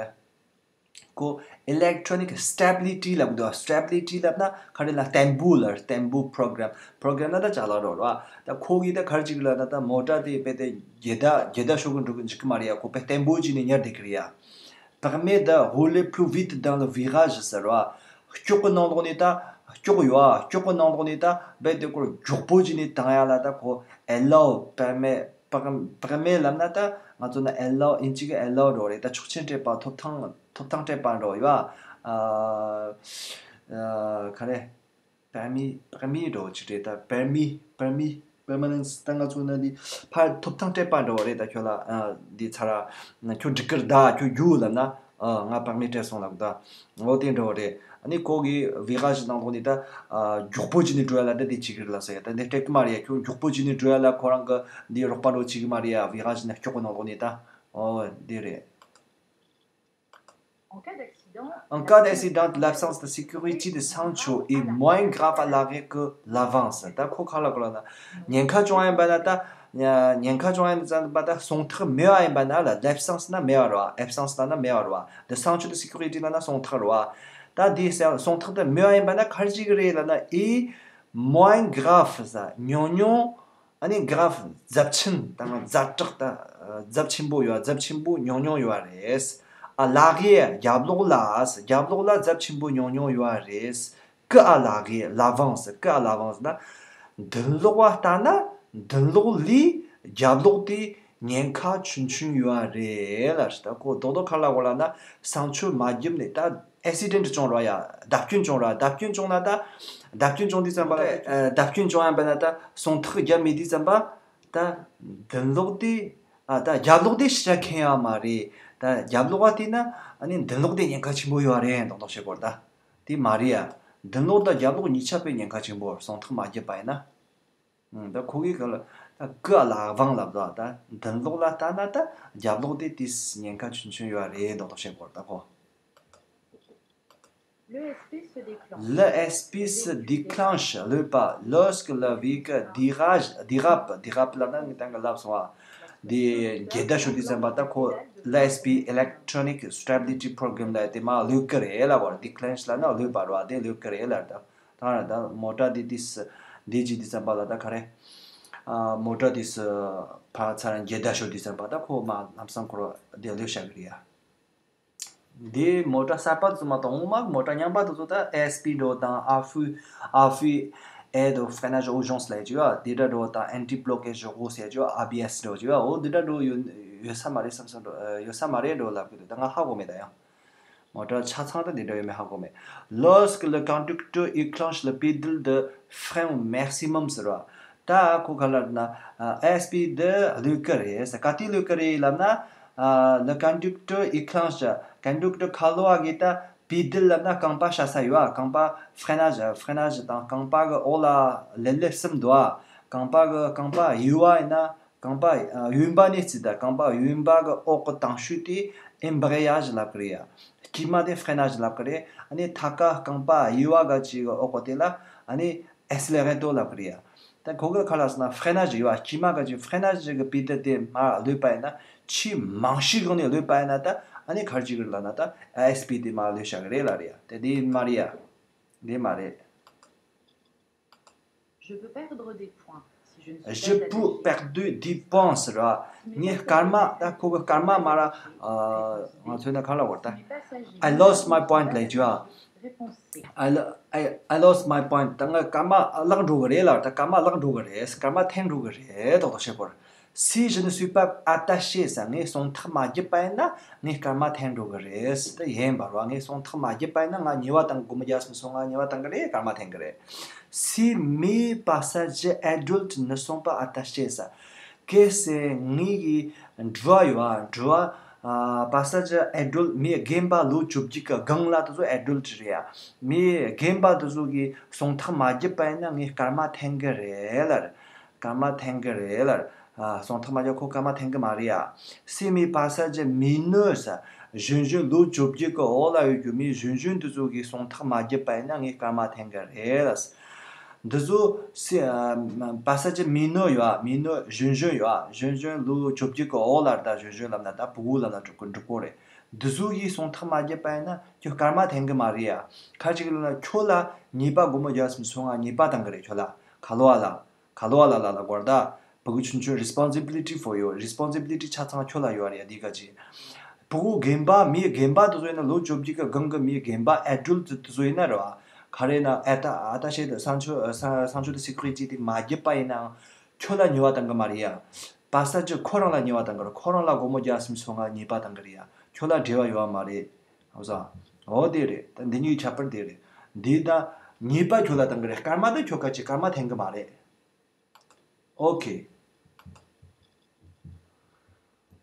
ཁོ་electronic stability ལབ་འདུག stability ལབ་ན་ག་རེ་ལབ། བརྟན་པོ་ལབ། བརྟན་པོ། program program ལབ་ན་ཅ་ལག་རོ་ར། ད་ཁོ་གིས་ད་ག་རེ་བྱེད་ཀྱི་ལབ་ན། ད་མོ་ཊ་དེ་རྦད་དེ་འགྱེལ་བརྡ་འགྱེལ་བརྡ་ཤོར་གི་འགྲོ་གི་འཇུག་གི་མ་རེད་ཡ། ཁོ་དཔེ་བརྟན་པོ་བྱས་ནས་ཉར་བསྡད་ཀྱི་རེད་ཡ། permet de rouler plus vite dans le virage ཟེར་བ། སྐྱོག་གི་ནང་ལོགས་ནས་ད། སྐྱོག་ཡོད་ཨ། སྐྱོག་གི་ནང་ལོགས་ནས་ད་རྦད་དེ་ཁོ་མགྱོགས་པོ་བྱས་ནས་བཏང་ཡ་ལ་ད་ཁོ་ allow permet permet ལབ་ན་ད་ང་ཚོ་ན་allow ཨིན་ཇི་གི་allow འགྲོ་རེད། ད་ཆོག་མཆན་སྤྲད་པ། ཐོབ་ཐང་ཐོབ་ཐང་སྤྲད་པ་འགྲོ་ཡོད་ཨ། ག་རེ། permis permis འགྲོ་ཅིག་རེད། ད་permis permis permanence ད་ང་ཚོ་ན་འདི་ཕར་ཐོབ་ཐང་སྤྲད་པ་འགྲོ་རེད། ད་ཁྱོད་ལ་འདི་ཚར་ཨ་ཁྱོད་འགྲིག་གི་རེད་ད། ཁྱོད་རྒྱུགས་ལབ་ན་ཨ་ང་permis སྤྲད་སོང་ལབ་ད། འོ་དེ་འགྲོ་རེད། ཨ་ནི་ཁོ་གི་virage ནང་ལོགས་ནས་ད་མགྱོགས་པོ་བྱས་ནས་འགྲོ་ཡ་ལ་ད་དེ་བྱེད་ཀྱི་རེད་ལ་ཟེར་ཡ། ད་འདི་སྤྲད་ཀྱི་མ་རེད་ཡ། ཁྱོད་མགྱོགས་པོ་བྱས་ནས་འགྲོ་ཡ་ལ་ཁོ་རང་གི་འདི་རོགས་པ་འགྲོ་བྱེད་ཀྱི་མ་རེད་ཡ། virage ནས་སྐྱོག་གི་ནང་ལོགས་ནས་ད། འོ་དེ་རེད། En cas d'accident, l'absence de sécurité des ceinture est moins grave à l'arrêt que l'avance. ད་ཁོ་ག་ལབ་གོ་ལབ་ན་ཉེན་ཁ་བྱུང་ཡིན་པ་ན་ད་ཉེན་ཁ་བྱུང་ཡིན་ཙང་པ་ད་སྲུང་ཐག་མེད་པ་ཡིན་པ་ན་ལ་l'absence ན་མེད་པ་རེད་བ། absence ལབ་ན་མེད་པ་རེད་བ། the ceinture de sécurité ལབ་ན་སྲུང་ཐག་རེད་བ། ད་འདི་སྲུང་ཐག་དེ་མེད་པ་ཡིན་པ་ན་ག་རེ་བྱེད་ཀྱི་རེད་ལབ་ན་est moins grave ཟེར། ཉུང་ཉུང་ཨ་ནི་grave ཚབས་ཆེན་དང་ཛ་དྲག་དང་ཚབས་ཆེན་པོ་ཡོད། ཚབས་ཆེན་པོ་ཉུང་ཉུང་ཡོད་རེད། à l'arrêt རྒྱབ་ལོགས་ལ། རྒྱབ་ལོགས་ལ་ཚབས་ཆེན་པོ་ཉུང་ཉུང་ཡོད་རེད། que à l'arrêt l'avance que à l'avance ན་མདུན་ལོགས་བ་ལྟ་ན་མདུན་ལོགས་ལས་རྒྱབ་ལོགས་དེ་ཉེན་ཁ་ཆུང་ཆུང་ཡོད་རེད་ལ། ད་ཁོ་རྡོག་རྡོག་ག་ལབ་གོ་ལབ་ན་སྲུང་ཐག་མ་བརྒྱབ་ནས་ད་accident བྱུང་ར་ཡ། བརྡབ་སྐྱོན་བྱུང་ར། བརྡབ་སྐྱོན་བྱུང་ན་ད་བརྡབ་སྐྱོན་བྱུང་དུས་ཙམ་པ་ལ་ཨ་བརྡབ་སྐྱོན་བྱུང་ཡ་པ་ན་ད་སྲུང་ཐག་བརྒྱབ་མེད་དུས་ཙམ་པ་ད་མདུན་ལོགས་དེ་ཨ་ད་རྒྱབ་ལོགས་དེ་ཤི་ཆ་ཁེན་ཡ་མ་རེད། ད་རྒྱབ་ལོགས་བ་དེ་ན་ཨ་ནི་མདུན་ལོགས་དེ་ཉེན་ཁ་ཆེན་པོ་ཡོད་རེད་མདོག་མདོག་བྱེད་དགོས་རེད་ད། དེ་མ་རེད་ཡ། མདུན་ལོགས་དང་རྒྱབ་ལོགས་གཉིས་ཆ་དཔེ་ཉེན་ཁ་ཆེན་པོ་སྲུང་ཐག་མ་བརྒྱབ་པ་ཡིན་ན། ཨང་། ད་ཁོ་གིས་ག་ལ་ད་que à l'avant ལབ་ད། ད་མདུན་ལོགས་ལ་ལྟ་ན་ད་རྒྱབ་ལོགས་དེ་དེས་ཉེན་ཁ་ཆུང་ཆུང་ཡོད་རེད་མདོག་མདོག་བཤད་དགོས་རེད་ད་ཁོ། Le S P se déclenche. Le S P se déclenche ལབ་པ། Lorsque le véhicule dérape dérape dérape ལབ་ན་ངས་ད་ག་ལབ་སོང་བ། འདི་འགྱེལ་བརྡ་ཤོར་དུས་ཙམ་པ་ད་ཁོ་L S P electronic stability program ལབ་དེ་མར་ལུས་ཀྱི་རེད་ལབ་པ། Declenche ལབ་ན་ལུས་པ་རེད་བ། དེ་ལུས་ཀྱི་རེད་ལབ་ད། ད་ད་མོ་ཊ་འདི་དུས་འདི་བྱེད་དུས་ཙམ་པ་ལ་ད་ག་རེ། ཨ་མོ་ཊ་དུས་ཕར་ཚུར་འགྱེལ་བརྡ་ཤོར་དུས་ཙམ་པ་ད་ཁོ་མར་ལམ་སང་ཁོ་རང་དེ་ལུས་བཞག་གི་རེད་ཡ། འདི་མོ་ཊ་གསར་པ་དེ་ཚོ་མ་གཏོགས་སྔོན་མ་མོ་ཊ་རྙིང་པ་དེ་ཚོ་ད་A S P འདྲ་བོ་དང་affût affût aide au freinage d'urgence ལབ་ཀྱི་ཡོད། འདི་འདྲ་འདྲ་བོ་དང་anti-bloquage roue ཟེར་ཡ་ཅིག་ཡོད། A B S འདྲ་བོ་ཅིག་ཡོད། འོ་འདི་འདྲ་འདྲ་བོ་ཡོད་ཡོད་ས་མ་རེད་བསམ་བསམ་འདྲ་ཡོད་ས་མ་རེད་འདྲ་བོ་ལབ་ཀྱི་འདུག་ད་ང་ཧ་གོ་མེད་ད་ཡང་། མོ་ཊ་ཆ་ཚང་ད་འདི་འདྲ་ཡོད་མེད་ཧ་གོ་མེད། Lorsque le conducteur enclenche le pédale de frein au maximum ཟེར་བ། ད་ཁོ་ག་ལབ་ན་A S P འདི་ལུས་ཀྱི་རེད་ཟེར། ག་དུས་ལུས་ཀྱི་རེད་ལབ་ན། Le conducteur enclenche conducteur ཁ་ལོ་བ་གིས་ད་pédale ལབ་ན་རྐང་པ་བཞག་ས་ཡོད་ཨ། རྐང་པ་freinage freinage དང་རྐང་པ་གི་འོག་ལ་ལེབ་ལེབ་གསུམ་འདུག་ཨ། རྐང་པ་གི་རྐང་པ་གཡས་པ་ཡིན་ན། རྐང་པ་གཡོན་པ་ནས་བརྩིས་ད། རྐང་པ་གཡོན་པ་གི་འོག་གི་དང་ཤོས་དེ་embrayage ལབ་ཀྱི་རེད་ཡ། དཀྱིལ་མ་དེ་freinage ལབ་ཀྱི་རེད། ཨ་ནི་ཐད་ཀ་རྐང་པ་གཡས་པ་ག་ཅིག་གི་འོག་གི་དེ་ལ་ཨ་ནི་accelerateur ལབ་ཀྱི་རེད་ཡ། ད་ཁོ་གི་ཁ་ལ་སོང་ན་freinage ཡོད་བ། དཀྱིལ་མ་ག་ཅིག་freinage གི་pédale དེ་མར་ལུས་པ་ཡིན་ན། ཆེས་མང་ཤོས་སྒང་ནས་ལུས་པ་ཡིན་ན་ད་ཨ་ནི་ག་རེ་བྱེད་ཀྱི་རེད་ལབ་ན་ད་A S P དེ་མར་ལུས་བཞག་གི་རེད་ལབ་རེད་ཡ། དེ་དེ་མ་རེད་ཡ། དེ་མ་རེད། Je peux perdre des points si je ne suis pas attaché. Je peux perdre des points ཟེར་བ། ངའི་སྐར་མ་ད་ཁོ་གི་སྐར་མ་མར་ང་ཚོས་ན་ག་ལ་བར་ད། I lost my point ལབ་ཀྱི་ཡོད། I lo- I I lost my point ད་ངའི་སྐར་མ་བརླག་འགྲོ་གི་རེད་ལ། ད་སྐར་མ་བརླག་འགྲོ་གི་རེད། སྐར་མ་འཐེན་འགྲོ་གི་རེད། ཏོག་ཏོག་བྱེད་དགོས། Si je ne suis pas attaché ཟེར། ངས་སྲུང་ཐག་མ་བརྒྱབ་པ་ཡིན་ན་ངའི་སྐར་མ་འཐེན་འགྲོ་གི་རེད། ད་ཡིན་པར་བ་ངས་སྲུང་ཐག་མ་བརྒྱབ་པ་ཡིན་ན་ང་ཉེས་པ་དང་དགོངས་པ་རྒྱག་སོང་ང་ཉེས་པ་བཏང་གི་རེད། སྐར་མ་འཐེན་གི་རེད། Si mes passagers adultes ne sont pas attachés ཟེར། གལ་སྲིད་ངའི་གི་འགྲུལ་བ་ཡོད་ཨ། འགྲུལ་བ་ཨ་passagers adultes མི་རྒན་པ་ལོ་བཅོ་བརྒྱད་ཀྱི་སྒང་ལ་དེ་ཚོ་adult རེད་ཡ། མི་རྒན་པ་དེ་ཚོ་གི་སྲུང་ཐག་མ་བརྒྱབ་པ་ཡིན་ན་ངའི་སྐར་མ་འཐེན་གི་རེད་ལ། སྐར་མ་འཐེན་གི་རེད་ལ། ཨ་སྲུང་ཐག་མ་བརྒྱབ་ཁོ་སྐར་མ་འཐེན་གི་མ་རེད་ཡ། Si mes passagers mineurs གཞོན་གཞོན་ལོ་བཅོ་བརྒྱད་ཀྱི་འོག་ལ་ཡོད་རྒྱུ་མི་གཞོན་གཞོན་དེ་ཚོ་གིས་སྲུང་ཐག་མ་བརྒྱབ་པ་ཡིན་ན་ངས་སྐར་མ་འཐེན་གི་རེད་ལ། འདི་ཚོ་སི་ཨ་passagers mineurs ཡོད་ཨ། mineurs གཞོན་གཞོན་ཡོད་ཨ། གཞོན་གཞོན་ལོ་བཅོ་བརྒྱད་ཀྱི་འོག་ལ་ད་གཞོན་གཞོན་ལབ་ན་ད་ཕྲུ་གུ་ལབ་ན་འགྲིག་གི་འགྲིག་གི་རེད། འདི་ཚོ་གིས་སྲུང་ཐག་མ་བརྒྱབ་པ་ཡིན་ན་ཁྱོད་སྐར་མ་འཐེན་གི་མ་རེད་ཡ། ཁ་ཅིག་ལབ་ན་ཁྱོད་ལ་ཉེས་པ་སྒོར་མོ་བརྒྱ་སུམ་ཅུ་སོང་ང་ཉེས་པ་བཏང་གི་རེད། ཁྱོད་ལ་ཁ་ལོ་བ་ལ། ཁ་ལོ་བ་ལ་ལ་ལ་གོ་ར་ད། ཕྲུ་གུ་ཆུང་ཆུང་responsibility for you responsibility ཆ་ཚང་ཁྱོད་ལ་ཡོད་རེད་འདི་ག་ཅི། ཕྲུ་གུ་རྒན་པ་མི་རྒན་པ་དེ་ཚོ་ཡིན་ན་ལོ་བཅོ་བརྒྱད་ཀྱི་སྒང་གི་མི་རྒན་པ་adult དེ་ཚོ་ཡིན་ན་རེད་བ། ག་རེ་ན་ཨ་ད་ཨ་ད་ཤེས་ད་སང་ཆོས་སང་ཆོས་དེ་security དེ་མ་བརྒྱབ་པ་ཡིན་ནའང་ ཁྱོད་ལ་ཉེས་པ་བཏང་གི་མ་རེད་ཡ། པ་ས་ཇི་ཁོ་རང་ལ་ཉེས་པ་བཏང་གི་རེད། ཁོ་རང་ལ་སྒོར་མོ་བརྒྱ་གསུམ་སོ་ལྔ་ཉེས་པ་བཏང་གི་རེད་ཡ། ཁྱོད་ལ་འབྲེལ་བ་ཡོད་པ་མ་རེད། ཧ་གོ་སོང་། འོ་དེ་རེད། ད་འདི་གཉིས་ཁྱད་པར་དེ་རེད། འདི་ད་ཉེས་པ་ཁྱོད་ལ་བཏང་གི་རེད། སྐར་མ་ད་ཁྱོད་ག་ཅི་སྐར་མ་འཐེན་གི་མ་རེད། ཨོ་ཁེ།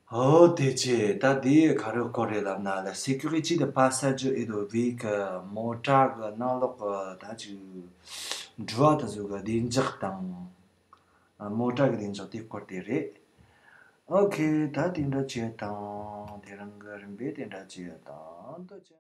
ཨོ་དེ་ཅེ་ད་དེ་ག་རེ་སྐོར་རེད་ལབ་ན་ལ། sécurité de passager et de véhicule། མོ་ཊ་གི་ནང་ལོགས་གི་ད་ཅིག་འགྲུལ་བ་དེ་ཚོ་གི་བདེ་འཇགས་དང་། མོ་ཊ་གི་བདེ་འཇགས་དེ་སྐོར་དེ་རེད། ཨོ་ཁེ། ད་དེ་འདྲ་བྱས་དང་། དེ་རིང་གི་རིམ་པས་དེ་འདྲ་བྱས་དང་། ད་ཅི།